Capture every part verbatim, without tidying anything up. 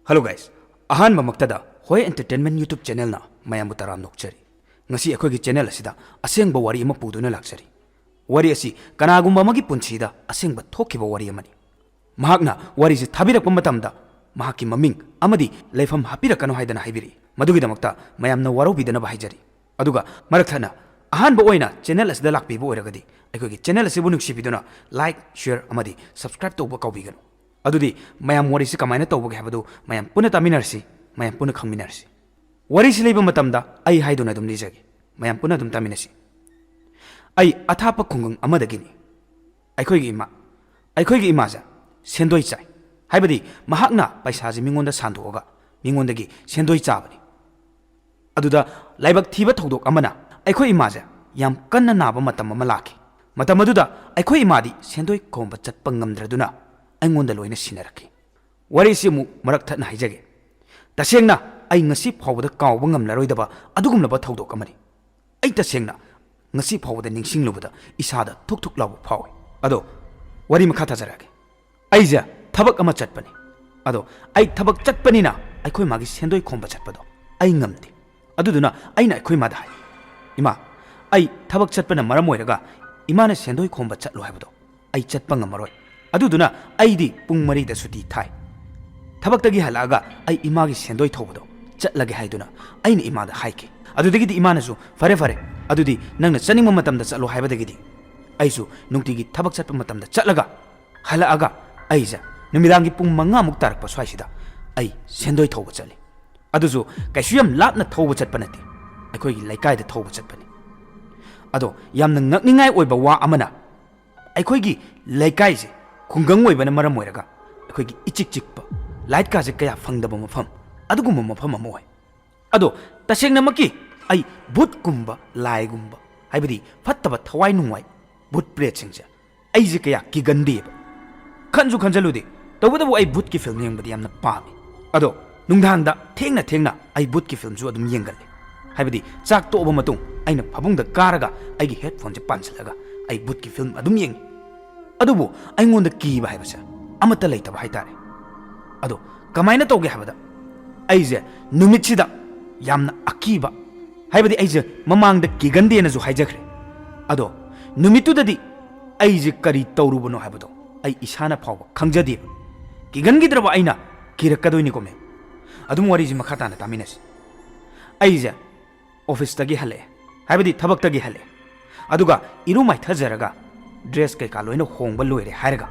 Hello guys, ꯑꯍꯥꯟꯕꯃꯛꯇꯗ ꯍꯣꯏ Entertainment YouTube channelꯅ ꯃꯌꯥꯝꯕꯨ ꯇꯔꯥꯝꯅ ꯑꯣꯛꯆꯔꯤ꯫ ꯉꯁꯤ ꯑꯩꯈꯣꯏꯒꯤ channel ꯑꯁꯤꯗ ꯑꯁꯦꯡꯕ ꯋꯥꯔꯤ ꯑꯃ ꯄꯨꯗꯨꯅ ꯂꯥꯛꯆꯔꯤ꯫ ꯋꯥꯔꯤ ꯑꯁꯤ ꯀꯅꯥꯒꯨꯝꯕ ꯑꯃꯒꯤ ꯄꯨꯟꯁꯤꯗ ꯑꯁꯦꯡꯕ ꯊꯣꯛꯈꯤꯕ ꯋꯥꯔꯤ ꯑꯃꯅꯤ꯫ ꯃꯍꯥꯛꯅ ꯋꯥꯔꯤꯁꯤ ꯊꯥꯕꯤꯔꯛꯄ ꯃꯇꯝꯗ ꯃꯍꯥꯛꯀꯤ ꯃꯃꯤꯡ ꯑꯃꯗꯤ ꯂꯩꯐꯝ ꯍꯥꯞꯄꯤꯔꯛꯀꯅꯨ ꯍꯥꯏꯗꯅ ꯍꯥꯏꯕꯤꯔꯛꯏ꯫ ꯃꯗꯨꯒꯤꯗꯃꯛꯇ ꯃꯌꯥꯝꯅ ꯋꯥꯔꯧꯕꯤꯗꯅꯕ ꯍꯥꯏꯖꯔꯤ꯫ ꯑꯗꯨꯒ ꯃꯔꯛ ꯊꯠꯅ ꯑꯍꯥꯟꯕ ꯑꯣꯏꯅ channel ꯑꯁꯤꯗ ꯂꯥꯛꯄꯤꯕ ꯑꯣꯏꯔꯒꯗꯤ ꯑꯩꯈꯣꯏꯒꯤ channel ꯑꯁꯤꯕꯨ ꯅꯨꯡꯁꯤꯕꯤꯗꯨꯅ like, share ꯑꯃꯗꯤ subscribe ꯇꯧꯕ ꯀꯥꯎꯕꯤꯒꯅꯨ꯫ ꯑꯗꯨꯗꯤ ꯃꯌꯥꯝ ꯋꯥꯔꯤꯁꯤ ꯀꯃꯥꯏꯅ ꯇꯧꯕꯒꯦ ꯍꯥꯏꯕꯗꯨ ꯃꯌꯥꯝ ꯄꯨꯟꯅ ꯇꯥꯃꯤꯟꯅꯔꯁꯤ, ꯃꯌꯥꯝ ꯄꯨꯟꯅ ꯈꯪꯃꯤꯟꯅꯔꯁꯤ꯫ ꯋꯥꯔꯤꯁꯤ ꯂꯩꯕ ꯃꯇꯝꯗ ꯑꯩ ꯍꯥꯏꯗꯨꯅ ꯑꯗꯨꯝ ꯂꯤꯖꯒꯦ, ꯃꯌꯥꯝ ꯄꯨꯟꯅ ꯑꯗꯨꯝ ꯇꯥꯃꯤꯟꯅꯁꯤ꯫ ꯑꯩ ꯑꯊꯥꯞꯄ ꯈꯨꯡꯒꯪ ꯑꯃꯗꯒꯤꯅꯤ꯫ ꯑꯩꯈꯣꯏꯒꯤ ꯏꯃꯥ, ꯑꯩꯈꯣꯏꯒꯤ ꯏꯃꯥꯁꯦ ꯁꯦꯟꯗꯣꯏ ꯆꯥꯏ, ꯍꯥꯏꯕꯗꯤ ꯃꯍꯥꯛꯅ ꯄꯩꯁꯥꯁꯦ ꯃꯤꯉꯣꯟꯗ ꯁꯥꯟꯗꯣꯛꯑꯒ ꯃꯤꯉꯣꯟꯗꯒꯤ ꯁꯦꯟꯗꯣꯏ ꯆꯥꯕꯅꯤ꯫ ꯑꯗꯨꯗ ꯂꯥꯏꯕꯛ ꯊꯤꯕ ꯊꯧꯗꯣꯛ ꯑꯃꯅ ꯑꯩꯈꯣꯏ ꯏꯃꯥꯁꯦ ꯌꯥꯝ ꯀꯟꯅ ꯅꯥꯕ ꯃꯇꯝ ꯑꯃ ꯂꯥꯛꯈꯤ꯫ ꯃꯇꯝ ꯑꯗꯨꯗ ꯑꯩꯈꯣꯏ ꯏꯃꯥꯗꯤ ꯁꯦꯟꯗꯣꯏ ꯈꯣꯝꯕ ꯆꯠꯄ ꯉꯝꯗ꯭ꯔꯗꯨꯅ ꯑꯩꯉꯣꯟꯗ ꯂꯣꯏꯅ ꯁꯤꯟꯅꯔꯛꯈꯤ꯫ ꯋꯥꯔꯤꯁꯤ ꯑꯃꯨꯛ ꯃꯔꯛ ꯊꯠꯅ ꯍꯥꯏꯖꯒꯦ꯫ ꯇꯁꯦꯡꯅ ꯑꯩ ꯉꯁꯤ ꯐꯥꯎꯕꯗ ꯀꯥꯎꯕ ꯉꯝꯂꯔꯣꯏꯗꯕ ꯑꯗꯨꯒꯨꯝꯂꯕ ꯊꯧꯗꯣꯛ ꯑꯃꯅꯤ꯫ ꯑꯩ ꯇꯁꯦꯡꯅ ꯉꯁꯤ ꯐꯥꯎꯕꯗ ꯅꯤꯡꯁꯤꯡꯂꯨꯕꯗ ꯏꯁꯥꯗ ꯊꯨꯛ ꯊꯨꯛ ꯂꯥꯎꯕ ꯐꯥꯎꯏ꯫ ꯑꯗꯣ ꯋꯥꯔꯤ ꯃꯈꯥ ꯇꯥꯖꯔꯛꯑꯒꯦ꯫ ꯑꯩꯁꯦ ꯊꯕꯛ ꯑꯃ ꯆꯠꯄꯅꯤ꯫ ꯑꯗꯣ ꯑꯩ ꯊꯕꯛ ꯆꯠꯄꯅꯤꯅ ꯑꯩꯈꯣꯏ ꯃꯥꯒꯤ ꯁꯦꯟꯗꯣꯏ ꯈꯣꯝꯕ ꯆꯠꯄꯗꯣ ꯑꯩ ꯉꯝꯗꯦ꯫ ꯑꯗꯨꯗꯨꯅ ꯑꯩꯅ ꯑꯩꯈꯣꯏ ꯃꯥꯗ ꯍꯥꯏ, "ꯏꯃꯥ, ꯑꯩ ꯊꯕꯛ ꯆꯠꯄꯅ ꯃꯔꯝ ꯑꯣꯏꯔꯒ ꯏꯃꯥꯅ ꯁꯦꯟꯗꯣꯏ ꯈꯣꯝꯕ ꯆꯠꯂꯣ ꯍꯥꯏꯕꯗꯣ ꯑꯩ ꯆꯠꯄ ꯉꯝꯃꯔꯣꯏ꯫ ꯑꯗꯨꯗꯨꯅ ꯑꯩꯗꯤ ꯄꯨꯡ ꯃꯔꯤꯗ ꯁꯨꯇꯤ ꯊꯥꯏ꯫ ꯊꯕꯛꯇꯒꯤ ꯍꯜꯂꯛꯑꯒ ꯑꯩ ꯏꯃꯥꯒꯤ ꯁꯦꯟꯗꯣꯏ ꯊꯧꯕꯗꯣ ꯆꯠꯂꯒꯦ" ꯍꯥꯏꯗꯨꯅ ꯑꯩꯅ ꯏꯃꯥꯗ ꯍꯥꯏꯈꯤ꯫ ꯑꯗꯨꯗꯒꯤꯗꯤ ꯏꯃꯥꯅꯁꯨ, "ꯐꯔꯦ, ꯐꯔꯦ, ꯑꯗꯨꯗꯤ ꯅꯪꯅ ꯆꯠꯅꯤꯡꯕ ꯃꯇꯝꯗ ꯆꯠꯂꯣ" ꯍꯥꯏꯕꯗꯒꯤꯗꯤ ꯑꯩꯁꯨ ꯅꯨꯡꯇꯤꯒꯤ ꯊꯕꯛ ꯆꯠꯄ ꯃꯇꯝꯗ ꯆꯠꯂꯒ ꯍꯜꯂꯛꯑꯒ ꯑꯩꯁꯦ ꯅꯨꯃꯤꯗꯥꯡꯒꯤ ꯄꯨꯡ ꯃꯉꯥꯃꯨꯛ ꯇꯥꯔꯛꯄ ꯁ꯭ꯋꯥꯏꯁꯤꯗ ꯑꯩ ꯁꯦꯟꯗꯣꯏ ꯊꯧꯕ ꯆꯠꯂꯤ꯫ ꯑꯗꯨꯁꯨ ꯀꯩꯁꯨ ꯌꯥꯝ ꯂꯥꯞꯅ ꯊꯧꯕ ꯆꯠꯄ ꯅꯠꯇꯦ, ꯑꯩꯈꯣꯏꯒꯤ ꯂꯩꯀꯥꯏꯗ ꯊꯧꯕ ꯆꯠꯄꯅꯤ꯫ ꯑꯗꯣ ꯌꯥꯝꯅ ꯉꯛꯅꯤꯡꯉꯥꯏ ꯑꯣꯏꯕ ꯋꯥ ꯑꯃꯅ, ꯑꯩꯈꯣꯏꯒꯤ ꯂꯩꯀꯥꯏꯁꯦ ꯈꯨꯡꯒꯪ ꯑꯣꯏꯕꯅ ꯃꯔꯝ ꯑꯣꯏꯔꯒ ꯑꯩꯈꯣꯏꯒꯤ ꯏꯆꯤꯛ ꯆꯤꯛꯄ, ꯂꯥꯏꯠꯀꯥꯁꯦ ꯀꯌꯥ ꯐꯪꯗꯕ ꯃꯐꯝ, ꯑꯗꯨꯒꯨꯝꯕ ꯃꯐꯝ ꯑꯃ ꯑꯣꯏ꯫ ꯑꯗꯣ ꯇꯁꯦꯡꯅꯃꯛꯀꯤ ꯑꯩ ꯚꯨꯠꯀꯨꯝꯕ, ꯂꯥꯏꯒꯨꯝꯕ, ꯍꯥꯏꯕꯗꯤ ꯐꯠꯇꯕ ꯊꯋꯥꯏ ꯅꯨꯡꯋꯥꯏ, ꯚꯨꯠ ꯄ꯭ꯔꯦꯠꯁꯤꯡꯁꯦ ꯑꯩꯁꯦ ꯀꯌꯥ ꯀꯤꯒꯟꯗꯦꯕ꯫ ꯈꯟꯁꯨ ꯈꯟꯖꯜꯂꯨꯗꯦ꯫ ꯇꯧꯕꯇꯕꯨ ꯑꯩ ꯚꯨꯠꯀꯤ ꯐꯤꯂꯝ ꯌꯦꯡꯕꯗꯤ ꯌꯥꯝꯅ ꯄꯥꯝꯃꯤ꯫ ꯑꯗꯣ ꯅꯨꯡꯗꯥꯡꯗ ꯊꯦꯡꯅ ꯊꯦꯡꯅ ꯑꯩ ꯚꯨꯠꯀꯤ ꯐꯤꯂꯝꯁꯨ ꯑꯗꯨꯝ ꯌꯦꯡꯒꯜꯂꯤ꯫ ꯍꯥꯏꯕꯗꯤ ꯆꯥꯛ ꯇꯣꯛꯑꯕ ꯃꯇꯨꯡ ꯑꯩꯅ ꯐꯃꯨꯡꯗ ꯀꯥꯔꯒ ꯑꯩꯒꯤ ꯍꯦꯠꯐꯣꯟꯁꯦ ꯄꯥꯟꯁꯤꯜꯂꯒ ꯑꯩ ꯚꯨꯠꯀꯤ ꯐꯤꯂꯝ ꯑꯗꯨꯝ ꯌꯦꯡꯉꯤ꯫ ꯑꯗꯨꯕꯨ ꯑꯩꯉꯣꯟꯗ ꯀꯤꯕ ꯍꯥꯏꯕꯁꯦ ꯑꯃꯠꯇ ꯂꯩꯇꯕ ꯍꯥꯏꯇꯥꯔꯦ꯫ ꯑꯗꯣ ꯀꯃꯥꯏꯅ ꯇꯧꯒꯦ ꯍꯥꯏꯕꯗ, ꯑꯩꯁꯦ ꯅꯨꯃꯤꯠꯁꯤꯗ ꯌꯥꯝꯅ ꯑꯀꯤꯕ, ꯍꯥꯏꯕꯗꯤ ꯑꯩꯁꯦ ꯃꯃꯥꯡꯗ ꯀꯤꯒꯟꯗꯦꯅꯁꯨ ꯍꯥꯏꯖꯈ꯭ꯔꯦ꯫ ꯑꯗꯣ ꯅꯨꯃꯤꯠꯇꯨꯗꯗꯤ ꯑꯩꯁꯦ ꯀꯔꯤ ꯇꯧꯔꯨꯕꯅꯣ ꯍꯥꯏꯕꯗꯣ ꯑꯩ ꯏꯁꯥꯅ ꯐꯥꯎꯕ ꯈꯪꯖꯗꯦꯕ꯫ ꯀꯤꯒꯟꯈꯤꯗ꯭ꯔꯕ ꯑꯩꯅ ꯀꯤꯔꯛꯀꯗꯣꯏꯅꯤꯀꯣ, ꯃꯦꯝ꯫ ꯑꯗꯨꯝ ꯋꯥꯔꯤꯁꯤ ꯃꯈꯥ ꯇꯥꯅ ꯇꯥꯃꯤꯟꯅꯁꯤ꯫ ꯑꯩꯁꯦ ꯑꯣꯐꯤꯁꯇꯒꯤ ꯍꯜꯂꯛꯑꯦ, ꯍꯥꯏꯕꯗꯤ ꯊꯕꯛꯇꯒꯤ ꯍꯜꯂꯛꯑꯦ꯫ ꯑꯗꯨꯒ ꯏꯔꯨ ꯃꯥꯏꯊꯖꯔꯒ ꯗ꯭ꯔꯦꯁ ꯀꯩꯀꯥ ꯂꯣꯏꯅ ꯍꯣꯡꯕ ꯂꯣꯏꯔꯦ ꯍꯥꯏꯔꯒ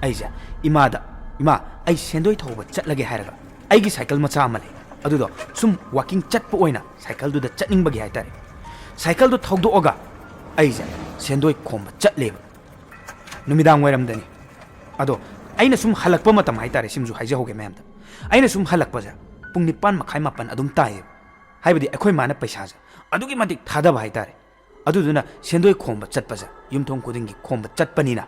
ꯑꯩꯁꯦ ꯏꯃꯥꯗ, "ꯏꯃꯥ, ꯑꯩ ꯁꯦꯟꯗꯣꯏ ꯊꯧꯕ ꯆꯠꯂꯒꯦ" ꯍꯥꯏꯔꯒ, ꯑꯩꯒꯤ ꯁꯥꯏꯀꯜ ꯃꯆꯥ ꯑꯃ ꯂꯩ, ꯑꯗꯨꯗꯣ ꯁꯨꯝ ꯋꯥꯀꯤꯡ ꯆꯠꯄ ꯑꯣꯏꯅ ꯁꯥꯏꯀꯜꯗꯨꯗ ꯆꯠꯅꯤꯡꯕꯒꯤ ꯍꯥꯏꯇꯥꯔꯦ, ꯁꯥꯏꯀꯜꯗꯣ ꯊꯧꯗꯣꯛꯑꯒ ꯑꯩꯁꯦ ꯁꯦꯟꯗꯣꯏ ꯈꯣꯝꯕ ꯆꯠꯂꯦꯕ꯫ ꯅꯨꯃꯤꯗꯥꯡ ꯋꯥꯏꯔꯝꯗꯅꯤ꯫ ꯑꯗꯣ ꯑꯩꯅ ꯁꯨꯝ ꯍꯜꯂꯛꯄ ꯃꯇꯝ ꯍꯥꯏꯇꯥꯔꯦ, ꯁꯤꯃꯁꯨ ꯍꯥꯏꯖꯍꯧꯒꯦ ꯃꯌꯥꯝꯗ, ꯑꯩꯅ ꯁꯨꯝ ꯍꯜꯂꯛꯄꯁꯦ ꯄꯨꯡ ꯅꯤꯄꯥꯟ ꯃꯈꯥꯏ, ꯃꯥꯄꯟ ꯑꯗꯨꯝ ꯇꯥꯏꯌꯦꯕ꯫ ꯍꯥꯏꯕꯗꯤ ꯑꯩꯈꯣꯏ ꯃꯥꯅ ꯄꯩꯁꯥꯁꯦ ꯑꯗꯨꯛꯀꯤ ꯃꯇꯤꯛ ꯊꯥꯗꯕ ꯍꯥꯏꯇꯥꯔꯦ꯫ ꯑꯗꯨꯗꯨꯅ ꯁꯦꯟꯗꯣꯏ ꯈꯣꯝꯕ ꯆꯠꯄꯁꯦ, ꯌꯨꯝꯊꯣꯡ ꯈꯨꯗꯤꯡꯒꯤ ꯈꯣꯝꯕ ꯆꯠꯄꯅꯤꯅ,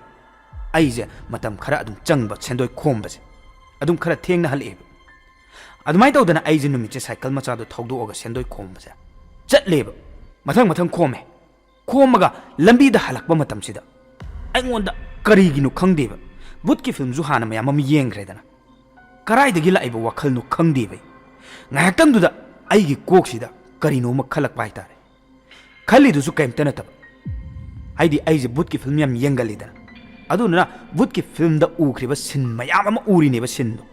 ꯑꯩꯁꯦ ꯃꯇꯝ ꯈꯔ ꯑꯗꯨꯝ ꯆꯪꯕ ꯁꯦꯟꯗꯣꯏ ꯈꯣꯝꯕꯁꯦ, ꯑꯗꯨꯝ ꯈꯔ ꯊꯦꯡꯅ ꯍꯜꯂꯛꯑꯦꯕ꯫ ꯑꯗꯨꯃꯥꯏꯅ ꯇꯧꯗꯅ ꯑꯩꯁꯦ ꯅꯨꯃꯤꯠꯁꯦ ꯁꯥꯏꯀꯜ ꯃꯆꯥꯗꯣ ꯊꯧꯗꯣꯛꯑꯒ ꯁꯦꯟꯗꯣꯏ ꯈꯣꯝꯕꯁꯦ ꯆꯠꯂꯦꯕ꯫ ꯃꯊꯪ ꯃꯊꯪ ꯈꯣꯝꯃꯦ꯫ ꯈꯣꯝꯃꯒ ꯂꯝꯕꯤꯗ ꯍꯜꯂꯛꯄ ꯃꯇꯝꯁꯤꯗ ꯑꯩꯉꯣꯟꯗ ꯀꯔꯤꯒꯤꯅꯣ ꯈꯪꯗꯦꯕ, ꯚꯨꯠꯀꯤ ꯐꯤꯂꯝꯁꯨ ꯍꯥꯟꯅ ꯃꯌꯥꯝ ꯑꯃ ꯌꯦꯡꯈ꯭ꯔꯦꯗꯅ, ꯀꯔꯥꯏꯗꯒꯤ ꯂꯥꯛꯏꯕ ꯋꯥꯈꯜꯅꯣ ꯈꯪꯗꯦꯕ ꯑꯩ꯫ ꯉꯥꯏꯍꯥꯛꯇꯪꯗꯨꯗ ꯑꯩꯒꯤ ꯀꯣꯛꯁꯤꯗ ꯀꯔꯤꯅꯣꯃ ꯈꯜꯂꯛꯄ ꯍꯥꯏꯇꯥꯔꯦ꯫ ꯈꯜꯂꯤꯗꯨꯁꯨ ꯀꯩꯝꯇ ꯅꯠꯇꯕ, ꯍꯥꯏꯗꯤ ꯑꯩꯁꯦ ꯚꯨꯠꯀꯤ ꯐꯤꯂꯝ ꯌꯥꯝ ꯌꯦꯡꯒꯜꯂꯤꯗꯅ, ꯑꯗꯨꯗꯨꯅ ꯚꯨꯠꯀꯤ ꯐꯤꯂꯝꯗ ꯎꯈ꯭ꯔꯤꯕ ꯁꯤꯟ ꯃꯌꯥꯝ ꯑꯃ ꯎꯔꯤꯅꯦꯕ, ꯁꯤꯟꯗꯣ꯫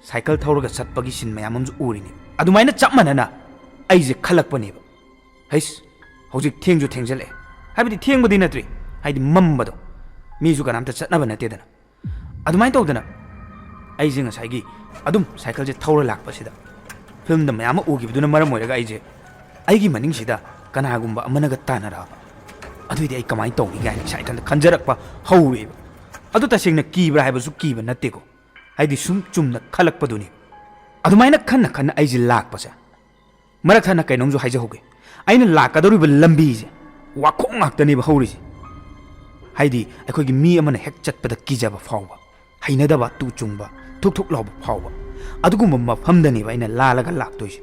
ꯁꯥꯏꯀꯜ ꯊꯧꯔꯒ ꯆꯠꯄꯒꯤ ꯁꯤꯟ ꯃꯌꯥꯝ ꯑꯃꯁꯨ ꯎꯔꯤꯅꯦ꯫ ꯑꯗꯨꯃꯥꯏꯅ ꯆꯞ ꯃꯥꯟꯅꯅ ꯑꯩꯁꯦ ꯈꯜꯂꯛꯄꯅꯦꯕ, "ꯍꯩꯁ, ꯍꯧꯖꯤꯛ ꯊꯦꯡꯁꯨ ꯊꯦꯡꯖꯜꯂꯛꯑꯦ"꯫ ꯍꯥꯏꯕꯗꯤ ꯊꯦꯡꯕꯗꯤ ꯅꯠꯇ꯭ꯔꯤ, ꯍꯥꯏꯗꯤ ꯃꯝꯕꯗꯣ, ꯃꯤꯁꯨ ꯀꯅꯥꯝꯇ ꯆꯠꯅꯕ ꯅꯠꯇꯦꯗꯅ꯫ ꯑꯗꯨꯃꯥꯏꯅ ꯇꯧꯗꯅ ꯑꯩꯁꯦ ꯉꯁꯥꯏꯒꯤ ꯑꯗꯨꯝ ꯁꯥꯏꯀꯜꯁꯦ ꯊꯧꯔ ꯂꯥꯛꯄꯁꯤꯗ ꯐꯤꯂꯝꯗ ꯃꯌꯥꯝ ꯑꯃ ꯎꯈꯤꯕꯗꯨꯅ ꯃꯔꯝ ꯑꯣꯏꯔꯒ ꯑꯩꯁꯦ ꯑꯩꯒꯤ ꯃꯅꯤꯡꯁꯤꯗ ꯀꯅꯥꯒꯨꯝꯕ ꯑꯃꯅꯒ ꯇꯥꯟꯅꯔꯛꯑꯕ, ꯑꯗꯨꯏꯗꯤ ꯑꯩ ꯀꯃꯥꯏꯅ ꯇꯧꯅꯤ ꯀꯥꯏꯅ ꯏꯁꯥ ꯏꯊꯟꯇ ꯈꯟꯖꯔꯛꯄ ꯍꯧꯔꯦꯕ꯫ ꯑꯗꯨ ꯇꯁꯦꯡꯅ ꯀꯤꯕ꯭ꯔꯥ ꯍꯥꯏꯕꯁꯨ ꯀꯤꯕ ꯅꯠꯇꯦꯀꯣ, ꯍꯥꯏꯗꯤ ꯁꯨꯝ ꯆꯨꯝꯅ ꯈꯜꯂꯛꯄꯗꯨꯅꯤ꯫ ꯑꯗꯨꯃꯥꯏꯅ ꯈꯟꯅ ꯈꯟꯅ ꯑꯩꯁꯦ ꯂꯥꯛꯄꯁꯦ, ꯃꯔꯛ ꯊꯠꯅ ꯀꯩꯅꯣꯝꯁꯨ ꯍꯥꯏꯖꯍꯧꯒꯦ꯫ ꯑꯩꯅ ꯂꯥꯛꯀꯗꯧꯔꯤꯕ ꯂꯝꯕꯤꯁꯦ ꯋꯥꯈꯣꯡ ꯉꯥꯛꯇꯅꯦꯕ ꯍꯧꯔꯤꯁꯦ꯫ ꯍꯥꯏꯗꯤ ꯑꯩꯈꯣꯏꯒꯤ ꯃꯤ ꯑꯃꯅ ꯍꯦꯛ ꯆꯠꯄꯗ ꯀꯤꯖꯕ ꯐꯥꯎꯕ, ꯍꯩꯅꯗꯕ, ꯇꯨ ꯆꯨꯡꯕ, ꯊꯨꯛ ꯊꯨꯛ ꯂꯥꯎꯕ ꯐꯥꯎꯕ, ꯑꯗꯨꯒꯨꯝꯕ ꯃꯐꯝꯗꯅꯦꯕ ꯑꯩꯅ ꯂꯥꯜꯂꯒ ꯂꯥꯛꯇꯣꯏꯁꯦ꯫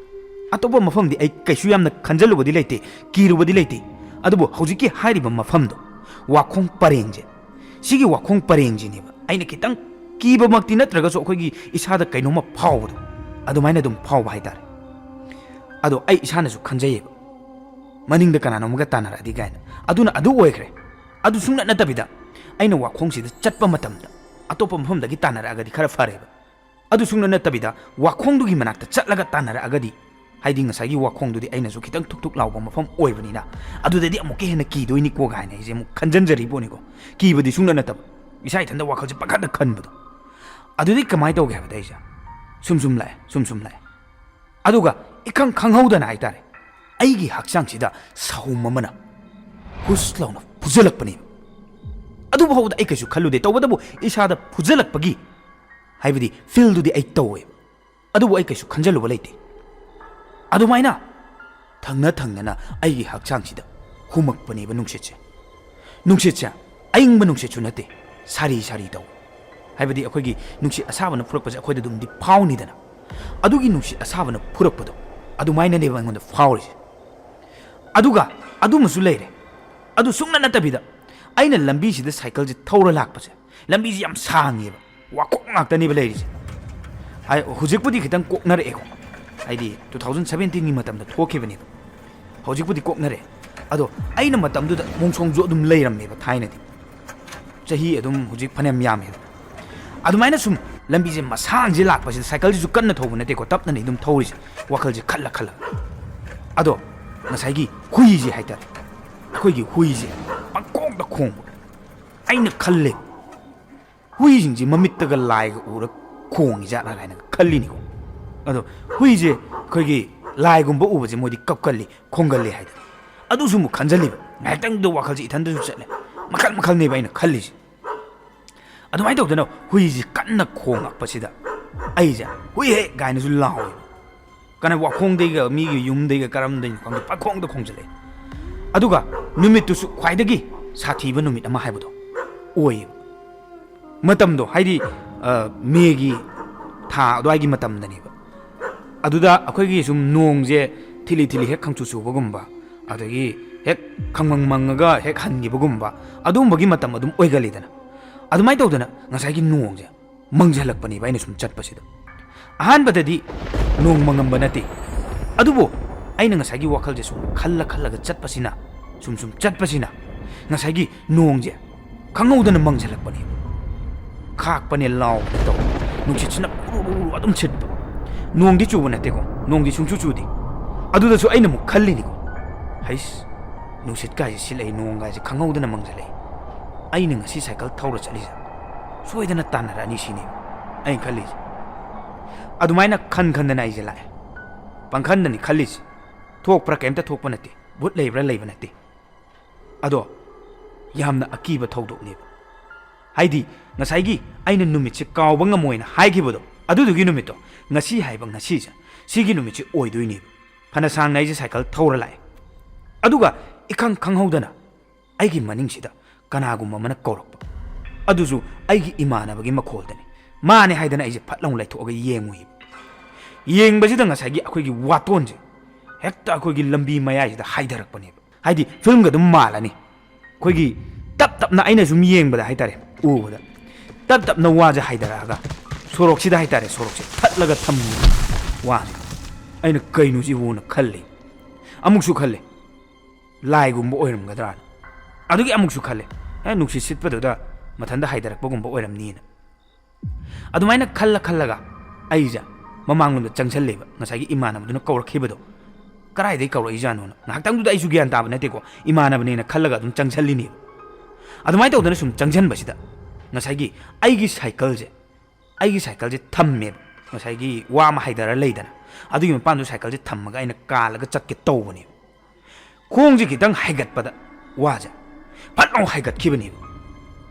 ꯑꯇꯣꯞꯄ ꯃꯐꯝꯗꯤ ꯑꯩ ꯀꯩꯁꯨ ꯌꯥꯝꯅ ꯈꯟꯖꯜꯂꯨꯕꯗꯤ ꯂꯩꯇꯦ, ꯀꯤꯔꯨꯕꯗꯤ ꯂꯩꯇꯦ꯫ ꯑꯗꯨꯕꯨ ꯍꯧꯖꯤꯛꯀꯤ ꯍꯥꯏꯔꯤꯕ ꯃꯐꯝꯗꯣ, ꯋꯥꯈꯣꯡ ꯄꯔꯦꯡꯁꯦ, ꯁꯤꯒꯤ ꯋꯥꯈꯣꯡ ꯄꯔꯦꯡꯁꯤꯅꯦꯕ ꯑꯩꯅ ꯈꯤꯇꯪ ꯀꯤꯕꯃꯛꯇꯤ ꯅꯠꯇ꯭ꯔꯒꯁꯨ ꯑꯩꯈꯣꯏꯒꯤ ꯏꯁꯥꯗ ꯀꯩꯅꯣꯝꯃ ꯐꯥꯎꯕꯗꯣ, ꯑꯗꯨꯃꯥꯏꯅ ꯑꯗꯨꯝ ꯐꯥꯎꯕ ꯍꯥꯏꯇꯥꯔꯦ꯫ ꯑꯗꯣ ꯑꯩ ꯏꯁꯥꯅꯁꯨ ꯈꯟꯖꯩꯌꯦꯕ, ꯃꯅꯤꯡꯗ ꯀꯅꯥꯅꯣꯝꯒ ꯇꯥꯟꯅꯔꯛꯑꯗꯤ ꯀꯥꯏꯅ꯫ ꯑꯗꯨꯅ ꯑꯗꯨ ꯑꯣꯏꯈ꯭ꯔꯦ꯫ ꯑꯗꯨ ꯁꯨꯡꯅꯠ ꯅꯠꯇꯕꯤꯗ ꯑꯩꯅ ꯋꯥꯈꯣꯡꯁꯤꯗ ꯆꯠꯄ ꯃꯇꯝꯗ ꯑꯇꯣꯞꯄ ꯃꯐꯝꯗꯒꯤ ꯇꯥꯟꯅꯔꯛꯑꯒꯗꯤ ꯈꯔ ꯐꯔꯦꯕ꯫ ꯑꯗꯨ ꯁꯨꯡꯅꯠ ꯅꯠꯇꯕꯤꯗ ꯋꯥꯈꯣꯡꯗꯨꯒꯤ ꯃꯅꯥꯛꯇ ꯆꯠꯂꯒ ꯇꯥꯟꯅꯔꯛꯑꯒꯗꯤ, ꯍꯥꯏꯗꯤ ꯉꯁꯥꯏꯒꯤ ꯋꯥꯈꯣꯡꯗꯨꯗꯤ ꯑꯩꯅꯁꯨ ꯈꯤꯇꯪ ꯊꯨꯛ ꯊꯨꯛ ꯂꯥꯎꯕ ꯃꯐꯝ ꯑꯣꯏꯕꯅꯤꯅ, ꯑꯗꯨꯗꯗꯤ ꯑꯃꯨꯛꯀ ꯍꯦꯟꯅ ꯀꯤꯗꯣꯏꯅꯤꯀꯣ ꯀꯥꯏꯅ ꯑꯩꯁꯦ ꯑꯃꯨꯛ ꯈꯟꯖꯟꯖꯔꯤ ꯄꯣꯠꯅꯤꯀꯣ꯫ ꯀꯤꯕꯗꯤ ꯁꯨꯡꯅꯠ ꯅꯠꯇꯕ, ꯏꯁꯥ ꯏꯊꯟꯇ ꯋꯥꯈꯜꯁꯦ ꯄꯪꯈꯟꯗ ꯈꯟꯕꯗꯣ꯫ ꯑꯗꯨꯗꯤ ꯀꯃꯥꯏꯅ ꯇꯧꯒꯦ ꯍꯥꯏꯕꯗ ꯑꯩꯁꯦ ꯁꯨꯝ ꯁꯨꯝ ꯂꯥꯛꯑꯦ, ꯁꯨꯝ ꯁꯨꯝ ꯂꯥꯛꯑꯦ꯫ ꯑꯗꯨꯒ ꯏꯈꯪ ꯈꯪꯍꯧꯗꯅ ꯍꯥꯏꯇꯥꯔꯦ, ꯑꯩꯒꯤ ꯍꯛꯆꯥꯡꯁꯤꯗ ꯁꯍꯨꯝ ꯑꯃꯅ ꯍꯨꯁ ꯂꯥꯎꯅ ꯐꯨꯖꯜꯂꯛꯄꯅꯦꯕ꯫ ꯑꯗꯨ ꯐꯥꯎꯕꯗ ꯑꯩ ꯀꯩꯁꯨ ꯈꯜꯂꯨꯗꯦ, ꯇꯧꯕꯇꯕꯨ ꯏꯁꯥꯗ ꯐꯨꯖꯜꯂꯛꯄꯒꯤ, ꯍꯥꯏꯕꯗꯤ ꯐꯤꯜꯗꯨꯗꯤ ꯑꯩ ꯇꯧꯋꯦꯕ, ꯑꯗꯨꯕꯨ ꯑꯩ ꯀꯩꯁꯨ ꯈꯟꯖꯜꯂꯨꯕ ꯂꯩꯇꯦ꯫ ꯑꯗꯨꯃꯥꯏꯅ ꯊꯪꯅ ꯊꯪꯅꯅ ꯑꯩꯒꯤ ꯍꯛꯆꯥꯡꯁꯤꯗ ꯍꯨꯝꯃꯛꯄꯅꯦꯕ ꯅꯨꯡꯁꯤꯠꯁꯦ꯫ ꯅꯨꯡꯁꯤꯠꯁꯦ ꯑꯏꯪꯕ ꯅꯨꯡꯁꯤꯠꯁꯨ ꯅꯠꯇꯦ, ꯁꯥꯔꯤ ꯁꯥꯔꯤ ꯇꯧ, ꯍꯥꯏꯕꯗꯤ ꯑꯩꯈꯣꯏꯒꯤ ꯅꯨꯡꯁꯤꯠ ꯑꯁꯥꯕꯅ ꯐꯨꯔꯛꯄꯁꯦ ꯑꯩꯈꯣꯏꯗ ꯑꯗꯨꯝꯗꯤ ꯐꯥꯎꯅꯤꯗꯅ, ꯑꯗꯨꯒꯤ ꯅꯨꯡꯁꯤꯠ ꯑꯁꯥꯕꯅ ꯐꯨꯔꯛꯄꯗꯣ ꯑꯗꯨꯃꯥꯏꯅꯅꯦꯕ ꯑꯩꯉꯣꯟꯗ ꯐꯥꯎꯔꯤꯁꯦ꯫ ꯑꯗꯨꯒ ꯑꯗꯨꯃꯁꯨ ꯂꯩꯔꯦ, ꯑꯗꯨ ꯁꯨꯡꯅ ꯅꯠꯇꯕꯤꯗ ꯑꯩꯅ ꯂꯝꯕꯤꯁꯤꯗ ꯁꯥꯏꯀꯜꯁꯦ ꯊꯧꯔ ꯂꯥꯛꯄꯁꯦ, ꯂꯝꯕꯤꯁꯦ ꯌꯥꯝ ꯁꯥꯡꯉꯦꯕ, ꯋꯥꯈꯣꯡ ꯉꯥꯛꯇꯅꯦꯕ ꯂꯩꯔꯤꯁꯦ꯫ ꯍꯥꯏ, ꯍꯧꯖꯤꯛꯄꯨꯗꯤ ꯈꯤꯇꯪ ꯀꯣꯛꯅꯔꯛꯑꯦꯀꯣ, ꯍꯥꯏꯗꯤ two thousand seventeenꯒꯤ ꯃꯇꯝꯗ ꯊꯣꯛꯈꯤꯕꯅꯦꯕ꯫ ꯍꯧꯖꯤꯛꯄꯨꯗꯤ ꯀꯣꯛꯅꯔꯦ, ꯑꯗꯣ ꯑꯩꯅ ꯃꯇꯝꯗꯨꯗ ꯃꯣꯡꯁꯣꯡꯁꯨ ꯑꯗꯨꯝ ꯂꯩꯔꯝꯃꯦꯕ ꯊꯥꯏꯅꯗꯤ, ꯆꯍꯤ ꯑꯗꯨꯝ ꯍꯧꯖꯤꯛ ꯐꯅꯌꯥꯝ ꯌꯥꯝꯃꯦꯕ꯫ ꯑꯗꯨꯃꯥꯏꯅ ꯁꯨꯝ ꯂꯝꯕꯤꯁꯦ ꯃꯁꯥꯡꯁꯦ ꯂꯥꯛꯄꯁꯤꯗ, ꯁꯥꯏꯀꯜꯁꯤꯁꯨ ꯀꯟꯅ ꯊꯧꯕ ꯅꯠꯇꯦꯀꯣ, ꯇꯞꯅꯅꯤ ꯑꯗꯨꯝ ꯊꯧꯔꯤꯁꯦ, ꯋꯥꯈꯜꯁꯦ ꯈꯜꯂ ꯈꯜꯂꯒ꯫ ꯑꯗꯣ ꯉꯁꯥꯏꯒꯤ ꯍꯨꯏꯁꯦ ꯍꯥꯏꯇꯥꯔꯦ, ꯑꯩꯈꯣꯏꯒꯤ ꯍꯨꯏꯁꯦ ꯄꯪꯈꯣꯡꯗ ꯈꯣꯡꯕ꯫ ꯑꯩꯅ ꯈꯜꯂꯦ, ꯍꯨꯏꯁꯤꯡꯁꯤ ꯃꯃꯤꯠꯇꯒ ꯂꯥꯏꯒ ꯎꯔ ꯈꯣꯡꯉꯤꯖꯥꯠꯂꯥ ꯀꯥꯏꯅ ꯈꯜꯂꯤꯅꯤꯀꯣ꯫ ꯑꯗꯣ ꯍꯨꯏꯁꯦ ꯑꯩꯈꯣꯏꯒꯤ ꯂꯥꯏꯒꯨꯝꯕ ꯎꯕꯁꯦ ꯃꯣꯏꯗꯤ ꯀꯞꯀꯜꯂꯤ, ꯈꯣꯡꯒꯜꯂꯤ ꯍꯥꯏꯗꯅ꯫ ꯑꯗꯨꯁꯨ ꯑꯃꯨꯛ ꯈꯟꯖꯜꯂꯤꯕ, ꯉꯥꯏꯍꯥꯛꯇꯪꯗꯨꯗ ꯋꯥꯈꯜꯁꯦ ꯏꯊꯟꯗꯁꯨ ꯆꯠꯂꯦ, ꯃꯈꯜ ꯃꯈꯜꯅꯦꯕ ꯑꯩꯅ ꯈꯜꯂꯤꯁꯦ꯫ ꯑꯗꯨꯃꯥꯏꯅ ꯇꯧꯗꯅ ꯍꯨꯏꯁꯦ ꯀꯟꯅ ꯈꯣꯡꯉꯛꯄꯁꯤꯗ ꯑꯩꯁꯦ "ꯍꯨꯏ ꯍꯦ!" ꯀꯥꯏꯅꯁꯨ ꯂꯥꯎꯋꯦꯕ꯫ ꯀꯅꯥ ꯋꯥꯈꯣꯡꯗꯩꯒ ꯃꯤꯒꯤ ꯌꯨꯝꯗꯩꯒ ꯀꯔꯝꯗꯩꯅꯣ ꯈꯪꯗꯦ, ꯄꯪꯈꯣꯡꯗ ꯈꯣꯡꯖꯜꯂꯛꯑꯦ꯫ ꯑꯗꯨꯒ ꯅꯨꯃꯤꯠꯇꯨꯁꯨ ꯈ꯭ꯋꯥꯏꯗꯒꯤ ꯁꯥꯊꯤꯕ ꯅꯨꯃꯤꯠ ꯑꯃ ꯍꯥꯏꯕꯗꯣ ꯑꯣꯏꯌꯦꯕ꯫ ꯃꯇꯝꯗꯣ ꯍꯥꯏꯗꯤ, ꯑ, ꯃꯦꯒꯤ ꯊꯥ ꯑꯗꯨꯋꯥꯏꯒꯤ ꯃꯇꯝꯗꯅꯦꯕ꯫ ꯑꯗꯨꯗ ꯑꯩꯈꯣꯏꯒꯤ ꯁꯨꯝ ꯅꯣꯡꯁꯦ ꯊꯤꯂꯤ ꯊꯤꯂꯤ ꯍꯦꯛ ꯈꯪꯆꯨ ꯆꯨꯕꯒꯨꯝꯕ, ꯑꯗꯒꯤ ꯍꯦꯛ ꯈꯪꯃꯪ ꯃꯪꯉꯒ ꯍꯦꯛ ꯍꯟꯈꯤꯕꯒꯨꯝꯕ, ꯑꯗꯨꯒꯨꯝꯕꯒꯤ ꯃꯇꯝ ꯑꯗꯨꯝ ꯑꯣꯏꯒꯜꯂꯤꯗꯅ꯫ ꯑꯗꯨꯃꯥꯏꯅ ꯇꯧꯗꯅ ꯉꯁꯥꯏꯒꯤ ꯅꯣꯡꯁꯦ ꯃꯪꯖꯜꯂꯛꯄꯅꯦꯕ ꯑꯩꯅ ꯁꯨꯝ ꯆꯠꯄꯁꯤꯗ꯫ ꯑꯍꯥꯟꯕꯗꯗꯤ ꯅꯣꯡ ꯃꯪꯉꯝꯕ ꯅꯠꯇꯦ, ꯑꯗꯨꯕꯨ ꯑꯩꯅ ꯉꯁꯥꯏꯒꯤ ꯋꯥꯈꯜꯁꯦ ꯁꯨꯝ ꯈꯜꯂ ꯈꯜꯂꯒ ꯆꯠꯄꯁꯤꯅ, ꯁꯨꯝ ꯁꯨꯝ ꯆꯠꯄꯁꯤꯅ ꯉꯁꯥꯏꯒꯤ ꯅꯣꯡꯁꯦ ꯈꯪꯍꯧꯗꯅ ꯃꯪꯁꯤꯜꯂꯛꯄꯅꯦꯕ꯫ ꯈꯥꯛꯄꯅꯦ, ꯂꯥꯎꯕꯅꯦ ꯇꯧꯕ, ꯅꯨꯡꯁꯤꯠꯁꯤꯅ ꯎꯔꯨ ꯎꯔꯨ ꯑꯗꯨꯝ ꯁꯤꯠꯄ꯫ ꯅꯣꯡꯗꯤ ꯆꯨꯕ ꯅꯠꯇꯦꯀꯣ, ꯅꯣꯡꯗꯤ ꯁꯨꯡꯆꯨ ꯆꯨꯗꯦ꯫ ꯑꯗꯨꯗꯁꯨ ꯑꯩꯅ ꯑꯃꯨꯛ ꯈꯜꯂꯤꯅꯤꯀꯣ, ꯍꯩꯁ, ꯅꯨꯡꯁꯤꯠꯀꯥꯏꯁꯦ ꯁꯤꯠꯂꯛꯏ, ꯅꯣꯡꯒꯥꯏꯁꯦ ꯈꯪꯍꯧꯗꯅ ꯃꯪꯁꯤꯜꯂꯛꯏ, ꯑꯩꯅ ꯉꯁꯤ ꯁꯥꯏꯀꯜ ꯊꯧꯔ ꯆꯠꯂꯤꯁꯦ ꯁꯣꯏꯗꯅ ꯇꯥꯟꯅꯔꯛꯑꯅꯤ ꯁꯤꯅꯦꯕ ꯑꯩꯅ ꯈꯜꯂꯤꯁꯦ꯫ ꯑꯗꯨꯃꯥꯏꯅ ꯈꯟ ꯈꯟꯗꯅ ꯑꯩꯁꯦ ꯂꯥꯛꯑꯦ꯫ ꯄꯪꯈꯟꯗꯅꯤ ꯈꯜꯂꯤꯁꯦ꯫ ꯊꯣꯛꯄ꯭ꯔꯥ? ꯀꯩꯝꯇ ꯊꯣꯛꯄ ꯅꯠꯇꯦ, ꯚꯨꯠ ꯂꯩꯕ꯭ꯔꯥ? ꯂꯩꯕ ꯅꯠꯇꯦ꯫ ꯑꯗꯣ ꯌꯥꯝꯅ ꯑꯀꯤꯕ ꯊꯧꯗꯣꯛꯅꯦꯕ꯫ ꯍꯥꯏꯗꯤ ꯉꯁꯥꯏꯒꯤ ꯑꯩꯅ ꯅꯨꯃꯤꯠꯁꯦ ꯀꯥꯎꯕ ꯉꯝꯃꯣꯏꯅ ꯍꯥꯏꯈꯤꯕꯗꯣ, ꯑꯗꯨꯗꯨꯒꯤ ꯅꯨꯃꯤꯠꯇꯣ ꯉꯁꯤ ꯍꯥꯏꯕ ꯉꯁꯤꯁꯦ, ꯁꯤꯒꯤ ꯅꯨꯃꯤꯠꯁꯦ ꯑꯣꯏꯗꯣꯏꯅꯦꯕ꯫ ꯐꯅ ꯁꯥꯡꯅ ꯑꯩꯁꯦ ꯁꯥꯏꯀꯜ ꯊꯧꯔ ꯂꯥꯛꯑꯦ, ꯑꯗꯨꯒ ꯏꯈꯪ ꯈꯪꯍꯧꯗꯅ ꯑꯩꯒꯤ ꯃꯅꯤꯡꯁꯤꯗ ꯀꯅꯥꯒꯨꯝꯕ ꯑꯃꯅ ꯀꯧꯔꯛꯄ꯫ ꯑꯗꯨꯁꯨ ꯑꯩꯒꯤ ꯏꯃꯥꯟꯅꯕꯒꯤ ꯃꯈꯣꯜꯗꯅꯤ꯫ ꯃꯥꯅꯦ ꯍꯥꯏꯗꯅ ꯑꯩꯁꯦ ꯐꯠ ꯂꯥꯎ ꯂꯩꯊꯣꯛꯑꯒ ꯌꯦꯡꯉꯨꯏꯕ꯫ ꯌꯦꯡꯕꯁꯤꯗ ꯉꯁꯥꯏꯒꯤ ꯑꯩꯈꯣꯏꯒꯤ ꯋꯥꯇꯣꯟꯁꯦ ꯍꯦꯛꯇ ꯑꯩꯈꯣꯏꯒꯤ ꯂꯝꯕꯤ ꯃꯌꯥꯏꯁꯤꯗ ꯍꯥꯏꯊꯔꯛꯄꯅꯦꯕ꯫ ꯍꯥꯏꯗꯤ ꯐꯤꯂꯝꯒ ꯑꯗꯨꯝ ꯃꯥꯜꯂꯅꯤ, ꯑꯩꯈꯣꯏꯒꯤ ꯇꯞ ꯇꯞꯅ, ꯑꯩꯅ ꯁꯨꯝ ꯌꯦꯡꯕꯗ ꯍꯥꯏꯇꯥꯔꯦ, ꯎꯕꯗ ꯇꯞ ꯇꯞꯅ ꯋꯥꯁꯦ ꯍꯥꯏꯊꯔꯛꯑꯒ ꯁꯣꯔꯣꯛꯁꯤꯗ ꯍꯥꯏꯇꯥꯔꯦ, ꯁꯣꯔꯣꯛꯁꯦ ꯊꯠꯂꯒ ꯊꯝꯃꯤ ꯋꯥꯁꯦ꯫ ꯑꯩꯅ ꯀꯩꯅꯣ ꯁꯤꯕꯨꯅ ꯈꯜꯂꯤ꯫ ꯑꯃꯨꯛꯁꯨ ꯈꯜꯂꯦ, ꯂꯥꯏꯒꯨꯝꯕ ꯑꯣꯏꯔꯝꯒꯗ꯭ꯔꯥꯅ꯫ ꯑꯗꯨꯒꯤ ꯑꯃꯨꯛꯁꯨ ꯈꯜꯂꯦ, ꯑꯦ, ꯅꯨꯡꯁꯤꯠ ꯁꯤꯠꯄꯗꯨꯗ ꯃꯊꯟꯇ ꯍꯥꯏꯊꯔꯛꯄꯒꯨꯝꯕ ꯑꯣꯏꯔꯝꯅꯤꯅ꯫ ꯑꯗꯨꯃꯥꯏꯅ ꯈꯜꯂ ꯈꯜꯂꯒ ꯑꯩꯁꯦ ꯃꯃꯥꯡꯂꯣꯝꯗ ꯆꯪꯁꯜꯂꯦꯕ, ꯉꯁꯥꯏꯒꯤ ꯏꯃꯥꯟꯅꯕꯗꯨꯅ ꯀꯧꯔꯛꯈꯤꯕꯗꯣ꯫ ꯀꯗꯥꯏꯗꯒꯤ ꯀꯧꯔꯛꯏꯖꯥꯠꯅꯣꯅ ꯉꯥꯏꯍꯥꯛꯇꯪꯗꯨꯗ ꯑꯩꯁꯨ ꯒ꯭ꯌꯥꯟ ꯇꯥꯕ ꯅꯠꯇꯦꯀꯣ, ꯏꯃꯥꯟꯅꯕꯅꯦꯅ ꯈꯜꯂꯒ ꯑꯗꯨꯝ ꯆꯪꯁꯜꯂꯤꯅꯦꯕ꯫ ꯑꯗꯨꯃꯥꯏꯅ ꯇꯧꯗꯅ ꯁꯨꯝ ꯆꯪꯁꯟꯕꯁꯤꯗ ꯉꯁꯥꯏꯒꯤ ꯑꯩꯒꯤ ꯁꯥꯏꯀꯜꯁꯦ, ꯑꯩꯒꯤ ꯁꯥꯏꯀꯜꯁꯦ ꯊꯝꯃꯦꯕ, ꯉꯁꯥꯏꯒꯤ ꯋꯥ ꯑꯃ ꯍꯥꯏꯊꯔ ꯂꯩꯗꯅ, ꯑꯗꯨꯒꯤ ꯃꯄꯥꯟꯗꯨ ꯁꯥꯏꯀꯜꯁꯦ ꯊꯝꯃꯒ ꯑꯩꯅ ꯀꯥꯜꯂꯒ ꯆꯠꯀꯦ ꯇꯧꯕꯅꯦꯕ꯫ ꯈꯣꯡꯁꯦ ꯈꯤꯇꯪ ꯍꯥꯏꯒꯠꯄꯗ ꯋꯥꯁꯦ ꯐꯠ ꯂꯥꯎ ꯍꯥꯏꯒꯠꯈꯤꯕꯅꯦꯕ꯫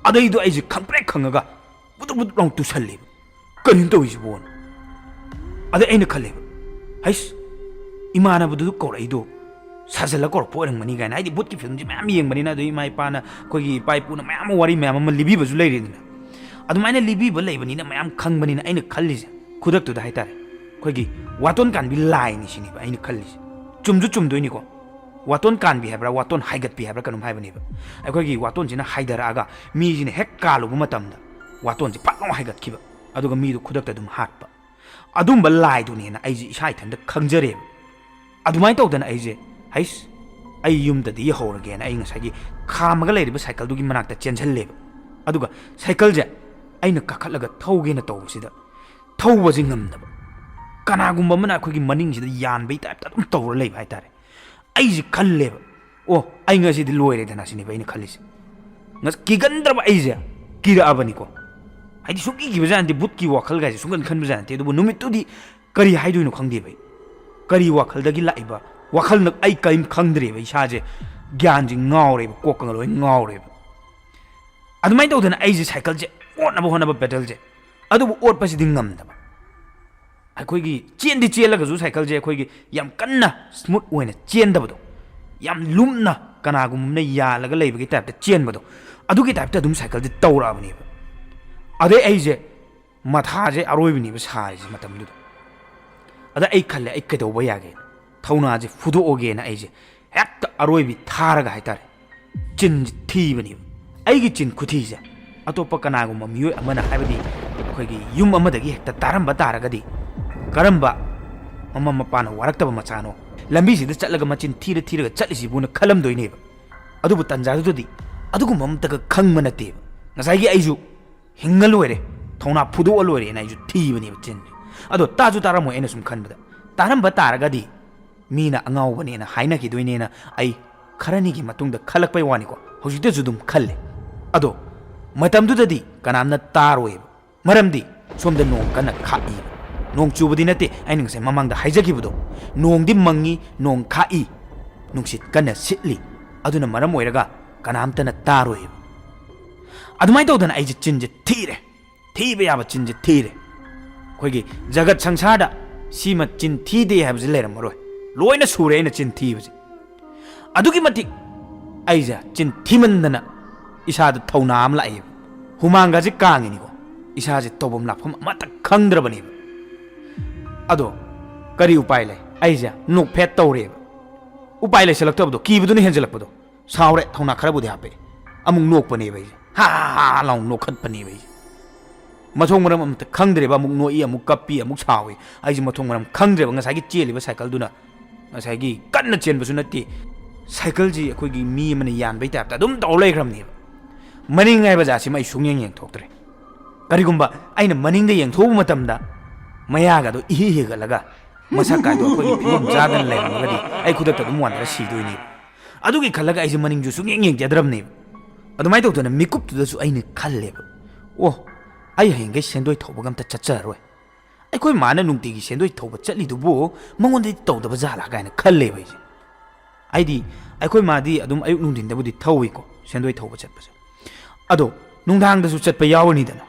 ꯑꯗꯩꯗꯣ ꯑꯩꯁꯦ ꯈꯪꯄ꯭ꯔꯦꯛ ꯈꯪꯉꯒ ꯕꯨꯗꯨꯛ ꯕꯨꯗꯨꯛ ꯂꯥꯎ ꯇꯨꯁꯜꯂꯦꯕ꯫ "ꯀꯔꯤꯅꯣ ꯇꯧꯔꯤꯁꯤꯕꯣꯅ?" ꯑꯗꯩ ꯑꯩꯅ ꯈꯜꯂꯦꯕ, "ꯍꯩꯁ, ꯏꯃꯥꯟꯅꯕꯗꯨ ꯀꯧꯔꯛꯏꯗꯣ ꯁꯥꯖꯜꯂ ꯀꯧꯔꯛꯄ ꯑꯣꯏꯔꯝꯒꯅꯤ" ꯀꯥꯏꯅ꯫ ꯍꯥꯏꯗꯤ ꯚꯨꯠꯀꯤ ꯐꯤꯂꯝꯁꯦ ꯃꯌꯥꯝ ꯌꯦꯡꯕꯅꯤꯅ, ꯑꯗꯩ ꯏꯃꯥ ꯏꯄꯥꯅ, ꯑꯩꯈꯣꯏꯒꯤ ꯏꯄꯥ ꯏꯄꯨꯅ ꯃꯌꯥꯝ ꯑꯃ ꯋꯥꯔꯤ ꯃꯌꯥꯝ ꯑꯃ ꯂꯤꯕꯤꯕꯁꯨ ꯂꯩꯔꯤꯗꯅ꯫ ꯑꯗꯨꯃꯥꯏꯅ ꯂꯤꯕꯤꯕ ꯂꯩꯕꯅꯤꯅ ꯃꯌꯥꯝ ꯈꯪꯕꯅꯤꯅ ꯑꯩꯅ ꯈꯜꯂꯤꯁꯦ ꯈꯨꯗꯛꯇꯨꯗ ꯍꯥꯏꯇꯥꯔꯦ, ꯑꯩꯈꯣꯏꯒꯤ ꯋꯥꯇꯣꯟ ꯀꯥꯟꯕꯤ ꯂꯥꯏꯅꯤ ꯁꯤꯅꯦꯕ ꯑꯩꯅ ꯈꯜꯂꯤꯁꯦ꯫ ꯆꯨꯝꯁꯨ ꯆꯨꯝꯗꯣꯏꯅꯤꯀꯣ꯫ ꯋꯥꯇꯣꯟ ꯀꯥꯟꯕꯤ ꯍꯥꯏꯕ꯭ꯔꯥ, ꯋꯥꯇꯣꯟ ꯍꯥꯏꯒꯠꯄꯤ ꯍꯥꯏꯕ꯭ꯔꯥ ꯀꯩꯅꯣꯝ ꯍꯥꯏꯕꯅꯦꯕ꯫ ꯑꯩꯈꯣꯏꯒꯤ ꯋꯥꯇꯣꯟꯁꯤꯅ ꯍꯥꯏꯊꯔꯛꯑꯒ ꯃꯤꯁꯤꯅ ꯍꯦꯛ ꯀꯥꯜꯂꯨꯕ ꯃꯇꯝꯗ ꯋꯥꯇꯣꯟꯁꯦ ꯐꯠ ꯂꯥꯎ ꯍꯥꯏꯒꯠꯈꯤꯕ꯫ ꯑꯗꯨꯒ ꯃꯤꯗꯨ ꯈꯨꯗꯛꯇ ꯑꯗꯨꯝ ꯍꯥꯠꯄ꯫ ꯑꯗꯨꯝꯕ ꯂꯥꯏꯗꯨꯅꯦꯅ ꯑꯩꯁꯦ ꯏꯁꯥ ꯏꯊꯟꯇ ꯈꯪꯖꯔꯦꯕ꯫ ꯑꯗꯨꯃꯥꯏꯅ ꯇꯧꯗꯅ ꯑꯩꯁꯦ, "ꯍꯩꯁ, ꯑꯩ ꯌꯨꯝꯗꯗꯤ ꯌꯧꯍꯧꯔꯒꯦꯅ" ꯑꯩ ꯉꯁꯥꯏꯒꯤ ꯈꯥꯝꯃꯒ ꯂꯩꯔꯤꯕ ꯁꯥꯏꯀꯜꯗꯨꯒꯤ ꯃꯅꯥꯛꯇ ꯆꯦꯟꯁꯤꯜꯂꯦꯕ꯫ ꯑꯗꯨꯒ ꯁꯥꯏꯀꯜꯁꯦ ꯑꯩꯅ ꯀꯥꯈꯠꯂꯒ ꯊꯧꯒꯦꯅ ꯇꯧꯕꯁꯤꯗ ꯊꯧꯕꯁꯦ ꯉꯝꯗꯕ꯫ ꯀꯅꯥꯒꯨꯝꯕ ꯑꯃꯅ ꯑꯩꯈꯣꯏꯒꯤ ꯃꯅꯤꯡꯁꯤꯗ ꯌꯥꯟꯕꯩ ꯇꯥꯏꯞꯇ ꯑꯗꯨꯝ ꯇꯧꯔ ꯂꯩꯕ ꯍꯥꯏꯇꯥꯔꯦ꯫ ꯑꯩꯁꯦ ꯈꯜꯂꯦꯕ, "ꯑꯣ, ꯑꯩ ꯉꯁꯤꯗꯤ ꯂꯣꯏꯔꯦꯗꯅ" ꯁꯤꯅꯦꯕ ꯑꯩꯅ ꯈꯜꯂꯤꯁꯦ꯫ ꯉꯁ-, ꯀꯤꯒꯟꯗ꯭ꯔꯕ ꯑꯩꯁꯦ ꯀꯤꯔꯛꯑꯕꯅꯤꯀꯣ꯫ ꯍꯥꯏꯗꯤ ꯁꯨꯡꯀꯤ ꯀꯤꯕꯖꯥꯠ ꯅꯠꯇꯦ, ꯕꯨꯠꯀꯤ ꯋꯥꯈꯜꯒꯥꯏꯁꯦ ꯁꯨꯡꯈꯟ ꯈꯟꯕꯖꯥꯠ ꯅꯠꯇꯦ꯫ ꯑꯗꯨꯕꯨ ꯅꯨꯃꯤꯠꯇꯨꯗꯤ ꯀꯔꯤ ꯍꯥꯏꯗꯣꯏꯅꯣ ꯈꯪꯗꯦꯕ ꯑꯩ꯫ ꯀꯔꯤ ꯋꯥꯈꯜꯗꯒꯤ ꯂꯥꯛꯏꯕ ꯋꯥꯈꯜꯅ ꯑꯩ ꯀꯔꯤꯝ ꯈꯪꯗ꯭ꯔꯦꯕ, ꯏꯁꯥꯁꯦ ꯒ꯭ꯌꯥꯟꯁꯦ ꯉꯥꯎꯔꯦꯕ, ꯀꯣꯛꯀ ꯂꯣꯏ ꯉꯥꯎꯔꯦꯕ꯫ ꯑꯗꯨꯃꯥꯏꯅ ꯇꯧꯗꯅ ꯑꯩꯁꯦ ꯁꯥꯏꯀꯜꯁꯦ ꯑꯣꯠꯅꯕ ꯍꯣꯠꯅꯕ ꯄꯦꯗꯜꯁꯦ, ꯑꯗꯨꯕꯨ ꯑꯣꯠꯄꯁꯤꯗꯤ ꯉꯝꯗꯕ꯫ ꯑꯩꯈꯣꯏꯒꯤ ꯆꯦꯟꯗꯤ ꯆꯦꯜꯂꯒꯁꯨ ꯁꯥꯏꯀꯜꯁꯦ ꯑꯩꯈꯣꯏꯒꯤ ꯌꯥꯝ ꯀꯟꯅ ꯁ꯭ꯃꯨꯠ ꯑꯣꯏꯅ ꯆꯦꯟꯗꯕꯗꯣ, ꯌꯥꯝ ꯂꯨꯝꯅ ꯀꯅꯥꯒꯨꯝꯕ ꯑꯃꯅ ꯌꯥꯜꯂꯒ ꯂꯩꯕꯒꯤ ꯇꯥꯏꯞꯇ ꯆꯦꯟꯕꯗꯣ, ꯑꯗꯨꯒꯤ ꯇꯥꯏꯞꯇ ꯑꯗꯨꯝ ꯁꯥꯏꯀꯜꯁꯦ ꯇꯧꯔꯛꯑꯕꯅꯦꯕ꯫ ꯑꯗꯩ ꯑꯩꯁꯦ ꯃꯊꯥꯁꯦ ꯑꯔꯣꯏꯕꯤꯅꯦꯕ ꯁꯥꯔꯤꯁꯦ ꯃꯇꯝꯗꯨꯗ꯫ ꯑꯗ ꯑꯩ ꯈꯜꯂꯦ, "ꯑꯩ ꯀꯩꯗꯧꯕ ꯌꯥꯒꯦꯅ?" ꯊꯧꯅꯥꯁꯦ ꯐꯨꯗꯣꯛꯑꯒꯦꯅ ꯑꯩꯁꯦ ꯍꯦꯛꯇ ꯑꯔꯣꯏꯕꯤ ꯊꯥꯔꯒ ꯍꯥꯏꯇꯥꯔꯦ, ꯆꯤꯟꯁꯦ ꯊꯤꯕꯅꯦꯕ꯫ ꯑꯩꯒꯤ ꯆꯤꯟ ꯈꯨꯊꯤꯁꯦ ꯑꯇꯣꯞꯄ ꯀꯅꯥꯒꯨꯝꯕ ꯃꯤꯑꯣꯏ ꯑꯃꯅ, ꯍꯥꯏꯕꯗꯤ ꯑꯩꯈꯣꯏꯒꯤ ꯌꯨꯝ ꯑꯃꯗꯒꯤ ꯍꯦꯛꯇ ꯇꯥꯔꯝꯕ ꯇꯥꯔꯒꯗꯤ, ꯀꯔꯝꯕ ꯃꯃꯥ ꯃꯄꯥꯅ ꯋꯥꯔꯛꯇꯕ ꯃꯆꯥꯅꯣ, ꯂꯝꯕꯤꯁꯤꯗ ꯆꯠꯂꯒ ꯃꯆꯤꯟ ꯊꯤꯔ ꯊꯤꯔꯒ ꯆꯠꯂꯤꯁꯤꯕꯨꯅ ꯈꯜꯂꯝꯗꯣꯏꯅꯦꯕ꯫ ꯑꯗꯨꯕꯨ ꯇꯟꯖꯥꯗꯨꯗꯗꯤ ꯑꯗꯨꯒꯨꯝꯕ ꯑꯃꯇꯒ ꯈꯪꯕ ꯅꯠꯇꯦꯕ꯫ ꯉꯁꯥꯏꯒꯤ ꯑꯩꯁꯨ ꯍꯤꯡꯉ ꯂꯣꯏꯔꯦ, ꯊꯧꯅꯥ ꯐꯨꯗꯣꯛꯑ ꯂꯣꯏꯔꯦꯅ ꯑꯩꯁꯨ ꯊꯤꯕꯅꯦꯕ ꯆꯤꯟꯁꯦ꯫ ꯑꯗꯣ ꯇꯥꯁꯨ ꯇꯥꯔꯝꯃꯣꯏ, ꯑꯩꯅ ꯁꯨꯝ ꯈꯟꯕꯗ꯫ ꯇꯥꯔꯝꯕ ꯇꯥꯔꯒꯗꯤ ꯃꯤꯅ ꯑꯉꯥꯎꯕꯅꯦꯅ ꯍꯥꯏꯅꯈꯤꯗꯣꯏꯅꯦꯅ ꯑꯩ ꯈꯔꯅꯤꯒꯤ ꯃꯇꯨꯡꯗ ꯈꯜꯂꯛꯄꯩ ꯋꯥꯅꯤꯀꯣ꯫ ꯍꯧꯖꯤꯛꯇꯁꯨ ꯑꯗꯨꯝ ꯈꯜꯂꯦ꯫ ꯑꯗꯣ ꯃꯇꯝꯗꯨꯗꯗꯤ ꯀꯅꯥꯝꯅ ꯇꯥꯔꯣꯏꯕ꯫ ꯃꯔꯝꯗꯤ ꯁꯣꯝꯗ ꯅꯣꯡ ꯀꯟꯅ ꯈꯥꯛꯏꯕ꯫ ꯅꯣꯡ ꯆꯨꯕꯗꯤ ꯅꯠꯇꯦ, ꯑꯩꯅ ꯉꯁꯥꯏ ꯃꯃꯥꯡꯗ ꯍꯥꯏꯖꯈꯤꯕꯗꯣ꯫ ꯅꯣꯡꯗꯤ ꯃꯪꯉꯤ, ꯅꯣꯡ ꯈꯥꯛꯏ, ꯅꯨꯡꯁꯤꯠ ꯀꯟꯅ ꯁꯤꯠꯂꯤ꯫ ꯑꯗꯨꯅ ꯃꯔꯝ ꯑꯣꯏꯔꯒ ꯀꯅꯥꯝꯇꯅ ꯇꯥꯔꯣꯏꯕ꯫ ꯑꯗꯨꯃꯥꯏꯅ ꯇꯧꯗꯅ ꯑꯩꯁꯦ ꯆꯤꯟꯁꯦ ꯊꯤꯔꯦ꯫ ꯊꯤꯕ ꯌꯥꯕ ꯆꯤꯟꯁꯦ ꯊꯤꯔꯦ꯫ ꯑꯩꯈꯣꯏꯒꯤ ꯖꯒꯠ ꯁꯪꯁꯥꯔꯗ ꯁꯤꯃ ꯆꯤꯟ ꯊꯤꯗꯦ ꯍꯥꯏꯕꯁꯦ ꯂꯩꯔꯝꯃꯔꯣꯏ꯫ ꯂꯣꯏꯅ ꯁꯨꯔꯦ ꯑꯩꯅ ꯆꯤꯟ ꯊꯤꯕꯁꯦ꯫ ꯑꯗꯨꯛꯀꯤ ꯃꯇꯤꯛ ꯑꯩꯁꯦ ꯆꯤꯟ ꯊꯤꯃꯟꯗꯅ ꯏꯁꯥꯗ ꯊꯧꯅꯥ ꯑꯃ ꯂꯥꯛꯑꯦꯕ꯫ ꯍꯨꯃꯥꯡꯒꯁꯦ ꯀꯥꯡꯉꯤꯅꯤꯀꯣ꯫ ꯏꯁꯥꯁꯦ ꯇꯧꯐꯝ ꯂꯥꯛꯐꯝ ꯑꯃꯠꯇ ꯈꯪꯗ꯭ꯔꯕꯅꯦꯕ꯫ ꯑꯗꯣ ꯀꯔꯤ ꯎꯄꯥꯏ ꯂꯩ? ꯑꯩꯁꯦ ꯅꯣꯛꯐꯦꯠ ꯇꯧꯔꯦꯕ꯫ ꯎꯄꯥꯏ ꯂꯩꯁꯜꯂꯛꯇꯕꯗꯣ, ꯀꯤꯕꯗꯨꯅ ꯍꯦꯟꯖꯜꯂꯛꯄꯗꯣ꯫ ꯁꯥꯎꯔꯦ, ꯊꯧꯅꯥ ꯈꯔꯕꯨꯗꯤ ꯍꯥꯞꯄꯦ꯫ ꯑꯃꯨꯛ ꯅꯣꯛꯄꯅꯦꯕ ꯑꯩꯁꯦ, ꯍꯥ ꯍꯥ ꯍꯥ ꯂꯥꯎ ꯅꯣꯛꯈꯠꯄꯅꯦꯕ ꯑꯩꯁꯦ꯫ ꯃꯊꯣꯡ ꯃꯔꯝ ꯑꯃꯇ ꯈꯪꯗ꯭ꯔꯦꯕ꯫ ꯑꯃꯨꯛ ꯅꯣꯛꯏ, ꯑꯃꯨꯛ ꯀꯞꯄꯤ, ꯑꯃꯨꯛ ꯁꯥꯎꯏ꯫ ꯑꯩꯁꯦ ꯃꯊꯣꯡ ꯃꯔꯝ ꯈꯪꯗ꯭ꯔꯦꯕ꯫ ꯉꯁꯥꯏꯒꯤ ꯆꯦꯜꯂꯤꯕ ꯁꯥꯏꯀꯜꯗꯨꯅ ꯉꯁꯥꯏꯒꯤ ꯀꯟꯅ ꯆꯦꯟꯕꯁꯨ ꯅꯠꯇꯦ, ꯁꯥꯏꯀꯜꯁꯤ ꯑꯩꯈꯣꯏꯒꯤ ꯃꯤ ꯑꯃꯅ ꯌꯥꯟꯕꯩ ꯇꯥꯏꯞꯇ ꯑꯗꯨꯝ ꯇꯧꯔ ꯂꯩꯈ꯭ꯔꯕꯅꯦꯕ꯫ ꯃꯅꯤꯡ ꯍꯥꯏꯕ ꯖꯥꯠꯁꯤꯃ ꯑꯩ ꯁꯨꯡꯌꯦꯡ ꯌꯦꯡꯊꯣꯛꯇ꯭ꯔꯦ꯫ ꯀꯔꯤꯒꯨꯝꯕ ꯑꯩꯅ ꯃꯅꯤꯡꯗ ꯌꯦꯡꯊꯣꯛꯎꯕ ꯃꯇꯝꯗ ꯃꯌꯥꯒꯗꯣ ꯏꯍꯤ ꯍꯤꯒꯠꯂꯒ ꯃꯁꯛꯀꯥꯗꯣ ꯑꯩꯈꯣꯏꯒꯤ ꯐꯤꯕꯝ ꯆꯥꯗꯅ ꯂꯩꯔꯝꯃꯒꯗꯤ ꯑꯩ ꯈꯨꯗꯛꯇ ꯑꯗꯨꯝ ꯋꯥꯟꯊꯔ ꯁꯤꯗꯣꯏꯅꯦꯕ꯫ ꯑꯗꯨꯒꯤ ꯈꯜꯂꯒ ꯑꯩꯁꯦ ꯃꯅꯤꯡꯁꯨ ꯁꯨꯡꯌꯦꯡ ꯌꯦꯡꯖꯗ꯭ꯔꯕꯅꯦꯕ꯫ ꯑꯗꯨꯃꯥꯏꯅ ꯇꯧꯗꯅ ꯃꯤꯀꯨꯞꯇꯨꯗꯁꯨ ꯑꯩꯅ ꯈꯜꯂꯦꯕ, "ꯑꯣ, ꯑꯩ ꯍꯌꯦꯡꯈꯩ ꯁꯦꯟꯗꯣꯏ ꯊꯧꯕꯒ ꯑꯝꯇ ꯆꯠꯆꯔꯔꯣꯏ꯫ ꯑꯩꯈꯣꯏ ꯃꯥꯅ ꯅꯨꯡꯇꯤꯒꯤ ꯁꯦꯟꯗꯣꯏ ꯊꯧꯕ ꯆꯠꯂꯤꯗꯨꯕꯨ ꯃꯉꯣꯟꯗꯗꯤ ꯇꯧꯗꯕ ꯖꯥꯠꯂꯥ?" ꯀꯥꯏꯅ ꯈꯜꯂꯦꯕ ꯑꯩꯁꯦ꯫ ꯍꯥꯏꯗꯤ ꯑꯩꯈꯣꯏ ꯃꯥꯗꯤ ꯑꯗꯨꯝ ꯑꯌꯨꯛ ꯅꯨꯡꯊꯤꯟꯗꯕꯨꯗꯤ ꯊꯧꯏꯀꯣ, ꯁꯦꯟꯗꯣꯏ ꯊꯧꯕ ꯆꯠꯄꯁꯦ꯫ ꯑꯗꯣ ꯅꯨꯡꯗꯥꯡꯗꯁꯨ ꯆꯠꯄ ꯌꯥꯎꯔꯅꯤꯗꯅ꯫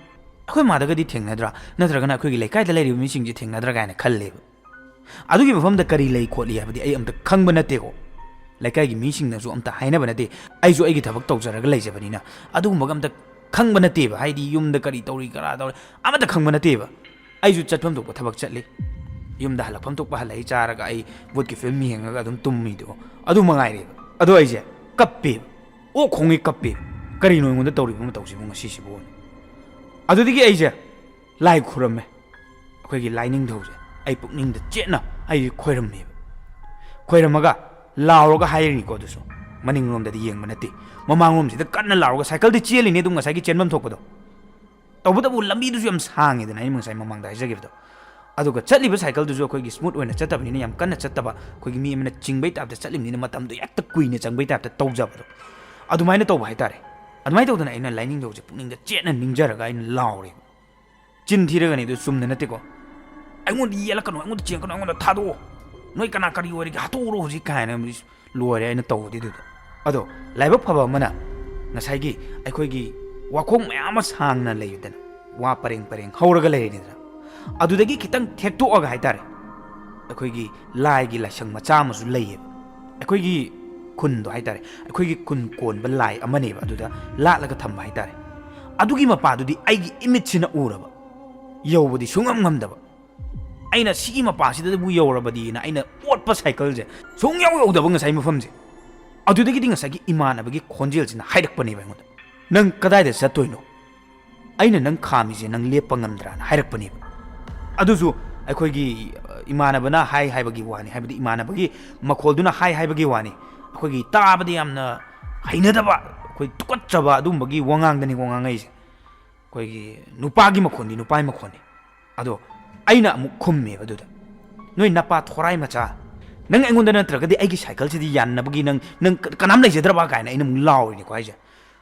ꯑꯩꯈꯣꯏ ꯃꯥꯗꯒꯗꯤ ꯊꯦꯡꯅꯗ꯭ꯔꯥ, ꯅꯠꯇ꯭ꯔꯒꯅ ꯑꯩꯈꯣꯏꯒꯤ ꯂꯩꯀꯥꯏꯗ ꯂꯩꯔꯤꯕ ꯃꯤꯁꯤꯡꯁꯦ ꯊꯦꯡꯅꯗ꯭ꯔꯥ ꯀꯥꯏꯅ ꯈꯜꯂꯦꯕ꯫ ꯑꯗꯨꯒꯤ ꯃꯐꯝꯗ ꯀꯔꯤ ꯂꯩ ꯈꯣꯠꯂꯤ ꯍꯥꯏꯕꯗꯤ ꯑꯩ ꯑꯝꯇ ꯈꯪꯕ ꯅꯠꯇꯦꯀꯣ꯫ ꯂꯩꯀꯥꯏꯒꯤ ꯃꯤꯁꯤꯡꯅꯁꯨ ꯑꯝꯇ ꯍꯥꯏꯅꯕ ꯅꯠꯇꯦ꯫ ꯑꯩꯁꯨ ꯑꯩꯒꯤ ꯊꯕꯛ ꯇꯧꯖꯔꯒ ꯂꯩꯖꯕꯅꯤꯅ ꯑꯗꯨꯒꯨꯝꯕꯒ ꯑꯝꯇ ꯈꯪꯕ ꯅꯠꯇꯦꯕ꯫ ꯍꯥꯏꯗꯤ ꯌꯨꯝꯗ ꯀꯔꯤ ꯇꯧꯔꯤ, ꯀꯔꯥ ꯇꯧꯔꯤ, ꯑꯃꯠꯇ ꯈꯪꯕ ꯅꯠꯇꯦꯕ꯫ ꯑꯩꯁꯨ ꯆꯠꯐꯝ ꯊꯣꯛꯄ ꯊꯕꯛ ꯆꯠꯂꯤ, ꯌꯨꯝꯗ ꯍꯜꯂꯛꯐꯝ ꯊꯣꯛꯄ ꯍꯜꯂꯛꯏ, ꯆꯥꯔꯒ ꯑꯩ ꯚꯨꯠꯀꯤ ꯐꯤꯂꯝ ꯌꯦꯡꯉꯒ ꯑꯗꯨꯝ ꯇꯨꯝꯃꯤꯗꯣ ꯑꯗꯨ ꯃꯉꯥꯏꯔꯦꯕ꯫ ꯑꯗꯣ ꯑꯩꯁꯦ ꯀꯞꯄꯦꯕ, ꯑꯣꯛ ꯈꯣꯡꯉꯩ ꯀꯞꯄꯦꯕ꯫ "ꯀꯔꯤꯅꯣ ꯑꯩꯉꯣꯟꯗ ꯇꯧꯔꯤꯕ ꯃꯇꯧꯁꯤꯕꯨ ꯉꯁꯤꯁꯤꯕꯨ?" ꯑꯗꯨꯗꯒꯤ ꯑꯩꯁꯦ ꯂꯥꯏ ꯈꯨꯔꯝꯃꯦ꯫ ꯑꯩꯈꯣꯏꯒꯤ ꯂꯥꯏꯅꯤꯡꯊꯧꯁꯦ ꯑꯩ ꯄꯨꯛꯅꯤꯡꯗ ꯆꯦꯠꯅ ꯑꯩ ꯈꯣꯏꯔꯝꯃꯦꯕ꯫ ꯈꯣꯏꯔꯝꯃꯒ ꯂꯥꯎꯔꯒ ꯍꯥꯏꯔꯤꯅꯤꯀꯣ, ꯑꯗꯨꯁꯨ ꯃꯅꯤꯡꯂꯣꯝꯗꯗꯤ ꯌꯦꯡꯕ ꯅꯠꯇꯦ, ꯃꯃꯥꯡꯂꯣꯝꯁꯤꯗ ꯀꯟꯅ ꯂꯥꯎꯔꯒ, ꯁꯥꯏꯀꯜꯗꯤ ꯆꯦꯜꯂꯤꯅꯤ ꯑꯗꯨꯝ ꯉꯁꯥꯏꯒꯤ ꯆꯦꯟꯐꯝ ꯊꯣꯛꯄꯗꯣ, ꯇꯧꯕꯇꯕꯨ ꯂꯝꯕꯤꯗꯨꯁꯨ ꯌꯥꯝ ꯁꯥꯡꯉꯤꯗꯅ, ꯑꯩꯅ ꯉꯁꯥꯏ ꯃꯃꯥꯡꯗ ꯍꯥꯏꯖꯈꯤꯕꯗꯣ꯫ ꯑꯗꯨꯒ ꯆꯠꯂꯤꯕ ꯁꯥꯏꯀꯜꯗꯨꯁꯨ ꯑꯩꯈꯣꯏꯒꯤ ꯁ꯭ꯃꯨꯠ ꯑꯣꯏꯅ ꯆꯠꯇꯕꯅꯤꯅ, ꯌꯥꯝ ꯀꯟꯅ ꯆꯠꯇꯕ, ꯑꯩꯈꯣꯏꯒꯤ ꯃꯤ ꯑꯃꯅ ꯆꯤꯡꯕꯩ ꯇꯥꯏꯞꯇ ꯆꯠꯂꯤꯕꯅꯤꯅ ꯃꯇꯝꯗꯣ ꯍꯦꯛꯇ ꯀꯨꯏꯅ ꯆꯪꯕꯩ ꯇꯥꯏꯞꯇ ꯇꯧꯖꯕꯗꯣ, ꯑꯗꯨꯃꯥꯏꯅ ꯇꯧꯕ ꯍꯥꯏꯇꯥꯔꯦ꯫ ꯑꯗꯨꯃꯥꯏꯅ ꯇꯧꯗꯅ ꯑꯩꯅ ꯂꯥꯏꯅꯤꯡꯊꯧꯁꯦ ꯄꯨꯛꯅꯤꯡꯗ ꯆꯦꯠꯅ ꯅꯤꯡꯖꯔꯒ ꯑꯩꯅ ꯂꯥꯎꯔꯦꯕ꯫ ꯆꯤꯟ ꯊꯤꯔꯒꯅꯤ, ꯑꯗꯨ ꯆꯨꯝꯅ ꯅꯠꯇꯦꯀꯣ꯫ "ꯑꯩꯉꯣꯟꯗ ꯌꯦꯠꯂꯛꯀꯅꯨ, ꯑꯩꯉꯣꯟꯗ ꯆꯦꯟꯒꯅꯨ, ꯑꯩꯉꯣꯟꯗ ꯊꯥꯗꯣꯛꯑꯣ, ꯅꯣꯏ ꯀꯅꯥ ꯀꯔꯤ ꯑꯣꯏꯔꯤꯒꯦ ꯍꯥꯠꯇꯣꯛꯎꯔꯣ ꯍꯧꯖꯤꯛ" ꯀꯥꯏꯅ ꯂꯣꯏꯔꯦ ꯑꯩꯅ ꯇꯧꯕꯗꯤ꯫ ꯑꯗꯨꯗ ꯑꯗꯣ ꯂꯥꯏꯕꯛ ꯐꯕ ꯑꯃꯅ ꯉꯁꯥꯏꯒꯤ ꯑꯩꯈꯣꯏꯒꯤ ꯋꯥꯈꯣꯡ ꯃꯌꯥꯝ ꯑꯃ ꯁꯥꯡꯅ ꯂꯩꯗꯅ, ꯋꯥ ꯄꯔꯦꯡ ꯄꯔꯦꯡ ꯍꯧꯔꯒ ꯂꯩꯔꯤꯅꯤꯗꯅ, ꯑꯗꯨꯗꯒꯤ ꯈꯤꯇꯪ ꯊꯦꯛꯇꯣꯛꯑꯒ ꯍꯥꯏꯇꯥꯔꯦ, ꯑꯩꯈꯣꯏꯒꯤ ꯂꯥꯏꯒꯤ ꯂꯥꯏꯁꯪ ꯃꯆꯥ ꯑꯃꯁꯨ ꯂꯩꯌꯦꯕ꯫ ꯑꯩꯈꯣꯏꯒꯤ ꯈꯨꯟꯗꯣ ꯍꯥꯏꯇꯥꯔꯦ, ꯑꯩꯈꯣꯏꯒꯤ ꯈꯨꯟ ꯀꯣꯟꯕ ꯂꯥꯏ ꯑꯃꯅꯦꯕ, ꯑꯗꯨꯗ ꯂꯥꯠꯂꯒ ꯊꯝꯕ ꯍꯥꯏꯇꯥꯔꯦ꯫ ꯑꯗꯨꯒꯤ ꯃꯄꯥꯗꯨꯗꯤ ꯑꯩꯒꯤ ꯏꯃꯤꯠꯁꯤꯅ ꯎꯔꯕ, ꯌꯧꯕꯗꯤ ꯁꯨꯡꯉꯝ ꯉꯝꯗꯕ꯫ ꯑꯩꯅ ꯁꯤꯒꯤ ꯃꯄꯥꯁꯤꯗꯕꯨ ꯌꯧꯔꯕꯗꯤꯅ ꯑꯩꯅ ꯑꯣꯠꯄ ꯁꯥꯏꯀꯜꯁꯦ ꯁꯨꯡꯌꯧ ꯌꯧꯗꯕ ꯉꯁꯥꯏ ꯃꯐꯝꯁꯦ꯫ ꯑꯗꯨꯗꯒꯤꯗꯤ ꯉꯁꯥꯏꯒꯤ ꯏꯃꯥꯟꯅꯕꯒꯤ ꯈꯣꯟꯖꯦꯜꯁꯤꯅ ꯍꯥꯏꯔꯛꯄꯅꯦꯕ ꯑꯩꯉꯣꯟꯗ, "ꯅꯪ ꯀꯗꯥꯏꯗ ꯆꯠꯇꯣꯏꯅꯣ? "ꯑꯩꯅ ꯅꯪ ꯈꯥꯝꯃꯤꯁꯦ ꯅꯪ ꯂꯦꯞꯄ ꯉꯝꯗ꯭ꯔꯥꯅ?" ꯍꯥꯏꯔꯛꯄꯅꯦꯕ꯫ ꯑꯗꯨꯁꯨ ꯑꯩꯈꯣꯏꯒꯤ, ꯑ, ꯏꯃꯥꯟꯅꯕꯅ ꯍꯥꯏ ꯍꯥꯏꯕꯒꯤ ꯋꯥꯅꯤ, ꯍꯥꯏꯕꯗꯤ ꯏꯃꯥꯟꯅꯕꯒꯤ ꯃꯈꯣꯜꯗꯨꯅ ꯍꯥꯏ ꯍꯥꯏꯕꯒꯤ ꯋꯥꯅꯤ꯫ ꯑꯩꯈꯣꯏꯒꯤ ꯇꯥꯕꯗ ꯌꯥꯝꯅ ꯍꯩꯅꯗꯕ, ꯑꯩꯈꯣꯏ ꯇꯨꯀꯠꯆꯕ ꯑꯗꯨꯒꯨꯝꯕꯒꯤ ꯋꯥꯉꯥꯡꯗꯅꯤꯀꯣ ꯉꯥꯡꯉꯛꯏꯁꯦ꯫ ꯑꯩꯈꯣꯏꯒꯤ ꯅꯨꯄꯥꯒꯤ ꯃꯈꯣꯟꯗꯤ ꯅꯨꯄꯥꯒꯤ ꯃꯈꯣꯟꯅꯤ꯫ ꯑꯗꯣ ꯑꯩꯅ ꯑꯃꯨꯛ ꯈꯨꯝꯃꯦꯕ ꯑꯗꯨꯗ, "ꯅꯣꯏ ꯅꯄꯥ ꯊꯣꯔꯥꯏ ꯃꯆꯥ, ꯅꯪ ꯑꯩꯉꯣꯟꯗ ꯅꯠꯇ꯭ꯔꯒꯗꯤ ꯑꯩꯒꯤ ꯁꯥꯏꯀꯜꯁꯤꯗꯤ ꯌꯥꯟꯅꯕꯒꯤ ꯅꯪ, ꯅꯪ ꯀ-, ꯀꯅꯥꯝ ꯂꯩꯖꯗ꯭ꯔꯕ?" ꯀꯥꯏꯅ ꯑꯩꯅ ꯑꯃꯨꯛ ꯂꯥꯎꯔꯤꯅꯤꯀꯣ ꯍꯥꯏꯁꯦ꯫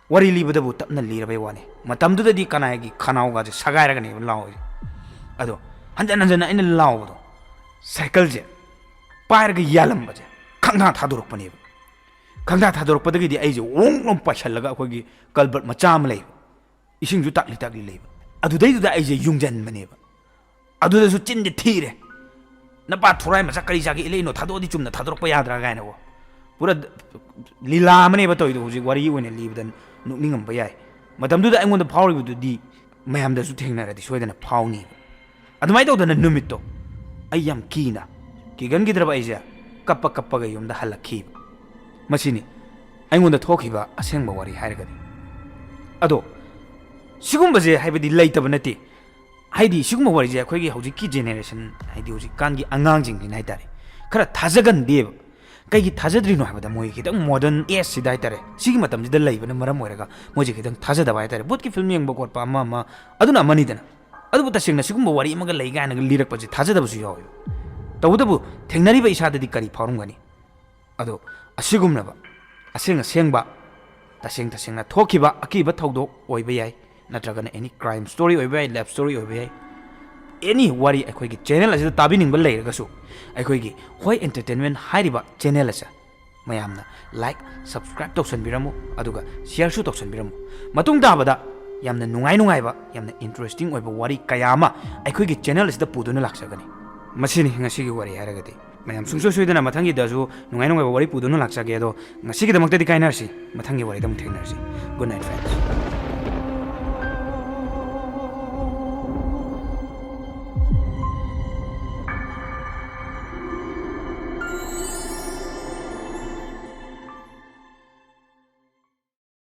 ꯋꯥꯔꯤ ꯂꯤꯕꯗꯕꯨ ꯇꯞꯅ ꯂꯤꯔꯕꯩ ꯋꯥꯅꯤ꯫ ꯃꯇꯝꯗꯨꯗꯗꯤ ꯀꯅꯥꯒꯤ ꯈꯅꯥꯎꯒꯁꯦ ꯁꯒꯥꯏꯔꯒꯅꯦꯕ ꯂꯥꯎꯔꯤꯁꯦ꯫ ꯑꯗꯣ ꯍꯟꯖꯟ ꯍꯟꯖꯟꯅ ꯑꯩꯅ ꯂꯥꯎꯕꯗꯣ, ꯁꯥꯏꯀꯜꯁꯦ ꯄꯥꯏꯔꯒ ꯌꯥꯜꯂꯝꯕꯁꯦ ꯈꯪꯊꯥ ꯊꯥꯗꯣꯔꯛꯄꯅꯦꯕ꯫ ꯈꯪꯊꯥ ꯊꯥꯗꯣꯔꯛꯄꯗꯒꯤꯗꯤ ꯑꯩꯁꯦ ꯋꯣꯡ ꯂꯣꯝ ꯄꯥꯏꯁꯜꯂꯒ ꯑꯩꯈꯣꯏꯒꯤ ꯀꯜꯕꯔꯠ ꯃꯆꯥ ꯑꯃ ꯂꯩꯕ, ꯏꯁꯤꯡꯁꯨ ꯇꯥꯛꯂꯤ ꯇꯥꯛꯂꯤ ꯂꯩꯕ, ꯑꯗꯨꯗꯩꯗꯨꯗ ꯑꯩꯁꯦ ꯌꯨꯡꯁꯤꯟꯕꯅꯦꯕ꯫ ꯑꯗꯨꯗꯁꯨ ꯆꯤꯟꯁꯦ ꯊꯤꯔꯦ꯫ "ꯅꯄꯥ ꯊꯣꯔꯥꯏ ꯃꯆꯥ ꯀꯔꯤ ꯆꯥꯒꯦ ꯏꯜꯂꯛꯏꯅꯣ? ꯊꯥꯗꯣꯛꯑꯗꯤ ꯆꯨꯝꯅ ꯊꯥꯗꯣꯔꯛꯄ ꯌꯥꯗ꯭ꯔꯥ?" ꯀꯥꯏꯅꯀꯣ꯫ ꯄꯨꯔꯥ ꯂꯤꯂꯥ ꯑꯃꯅꯦꯕ ꯇꯧꯔꯤꯗꯣ꯫ ꯍꯧꯖꯤꯛ ꯋꯥꯔꯤ ꯑꯣꯏꯅ ꯂꯤꯕꯗ ꯅꯣꯛꯅꯤꯡꯉꯝꯕ ꯌꯥꯏ꯫ ꯃꯇꯝꯗꯨꯗ ꯑꯩꯉꯣꯟꯗ ꯐꯥꯎꯔꯤꯕꯗꯨꯗꯤ ꯃꯌꯥꯝꯗꯁꯨ ꯊꯦꯡꯅꯔꯗꯤ ꯁꯣꯏꯗꯅ ꯐꯥꯎꯅꯤꯕ꯫ ꯑꯗꯨꯃꯥꯏꯅ ꯇꯧꯗꯅ ꯅꯨꯃꯤꯠꯇꯣ ꯑꯩ ꯌꯥꯝ ꯀꯤꯅ, ꯀꯤꯒꯟꯈꯤꯗ꯭ꯔꯕ ꯑꯩꯁꯦ ꯀꯞꯄ ꯀꯞꯄꯒ ꯌꯨꯝꯗ ꯍꯜꯂꯛꯈꯤꯕ꯫ ꯃꯁꯤꯅꯤ ꯑꯩꯉꯣꯟꯗ ꯊꯣꯛꯈꯤꯕ ꯑꯁꯦꯡꯕ ꯋꯥꯔꯤ ꯍꯥꯏꯔꯒꯗꯤ꯫ ꯑꯗꯣ ꯁꯤꯒꯨꯝꯕꯁꯦ ꯍꯥꯏꯕꯗꯤ ꯂꯩꯇꯕ ꯅꯠꯇꯦ꯫ ꯍꯥꯏꯗꯤ ꯁꯤꯒꯨꯝꯕ ꯋꯥꯔꯤꯁꯦ ꯑꯩꯈꯣꯏꯒꯤ ꯍꯧꯖꯤꯛꯀꯤ generation, ꯍꯥꯏꯗꯤ ꯍꯧꯖꯤꯛꯀꯥꯟꯒꯤ ꯑꯉꯥꯡꯁꯤꯡꯁꯤꯅ ꯍꯥꯏꯇꯥꯔꯦ, ꯈꯔ ꯊꯥꯖꯒꯟꯗꯦꯕ꯫ ꯀꯩꯒꯤ ꯊꯥꯖꯗ꯭ꯔꯤꯅꯣ ꯍꯥꯏꯕꯗ, ꯃꯣꯏ ꯈꯤꯇꯪ modern age ꯁꯤꯗ ꯍꯥꯏꯇꯥꯔꯦ, ꯁꯤꯒꯤ ꯃꯇꯝꯁꯤꯗ ꯂꯩꯕꯅ ꯃꯔꯝ ꯑꯣꯏꯔꯒ ꯃꯣꯏꯁꯦ ꯈꯤꯇꯪ ꯊꯥꯖꯗꯕ ꯍꯥꯏꯇꯥꯔꯦ꯫ ꯚꯨꯠꯀꯤ ꯐꯤꯂꯝ ꯌꯦꯡꯕ ꯈꯣꯠꯄ ꯑꯃ ꯑꯃ, ꯑꯗꯨꯅ ꯑꯃꯅꯤꯗꯅ꯫ ꯑꯗꯨꯕꯨ ꯇꯁꯦꯡꯅ ꯁꯤꯒꯨꯝꯕ ꯋꯥꯔꯤ ꯑꯃꯒ ꯂꯩ ꯀꯥꯏꯅꯒ ꯂꯤꯔꯛꯄꯁꯦ ꯊꯥꯖꯗꯕꯁꯨ ꯌꯥꯎꯋꯦꯕ꯫ ꯇꯧꯕꯇꯕꯨ ꯊꯦꯡꯅꯔꯤꯕ ꯏꯁꯥꯗꯗꯤ ꯀꯔꯤ ꯐꯥꯎꯔꯝꯒꯅꯤ? ꯑꯗꯣ ꯑꯁꯤꯒꯨꯝꯂꯕ ꯑꯁꯦꯡ ꯑꯁꯦꯡꯕ, ꯇꯁꯦꯡ ꯇꯁꯦꯡꯅ ꯊꯣꯛꯈꯤꯕ ꯑꯀꯤꯕ ꯊꯧꯗꯣꯛ ꯑꯣꯏꯕ ꯌꯥꯏ, ꯅꯠꯇ꯭ꯔꯒꯅ any crime story ꯑꯣꯏꯕ ꯌꯥꯏ, love story ꯑꯣꯏꯕ ꯌꯥꯏ, any ꯋꯥꯔꯤ ꯑꯩꯈꯣꯏꯒꯤ channel ꯑꯁꯤꯗ ꯇꯥꯕꯤꯅꯤꯡꯕ ꯂꯩꯔꯒꯁꯨ, ꯑꯩꯈꯣꯏꯒꯤ ꯍꯣꯏ Entertainment ꯍꯥꯏꯔꯤꯕ channel ꯑꯁꯦ ꯃꯌꯥꯝꯅ like, subscribe ꯇꯧꯁꯟꯕꯤꯔꯝꯃꯨ, ꯑꯗꯨꯒ share ꯁꯨ ꯇꯧꯁꯟꯕꯤꯔꯝꯃꯨ꯫ ꯃꯇꯨꯡ ꯇꯥꯕꯗ ꯌꯥꯝꯅ ꯅꯨꯡꯉꯥꯏ ꯅꯨꯡꯉꯥꯏꯕ, ꯌꯥꯝꯅ interesting ꯑꯣꯏꯕ ꯋꯥꯔꯤ ꯀꯌꯥ ꯑꯃ ꯑꯩꯈꯣꯏꯒꯤ channel ꯑꯁꯤꯗ ꯄꯨꯗꯨꯅ ꯂꯥꯛꯆꯒꯅꯤ꯫ ꯃꯁꯤꯅꯤ ꯉꯁꯤꯒꯤ ꯋꯥꯔꯤ ꯍꯥꯏꯔꯒꯗꯤ꯫ ꯃꯌꯥꯝ ꯁꯨꯡꯁꯣꯏ ꯁꯣꯏꯗꯅ ꯃꯊꯪꯒꯤꯗꯁꯨ ꯅꯨꯡꯉꯥꯏ ꯅꯨꯡꯉꯥꯏꯕ ꯋꯥꯔꯤ ꯄꯨꯗꯨꯅ ꯂꯥꯛꯆꯒꯦ꯫ ꯑꯗꯣ ꯉꯁꯤꯒꯤꯗꯃꯛꯇꯗꯤ ꯀꯥꯏꯅꯔꯁꯤ, ꯃꯊꯪꯒꯤ ꯋꯥꯔꯤꯗ ꯑꯃꯨꯛ ꯊꯦꯡꯅꯔꯁꯤ꯫ Good night, friends꯫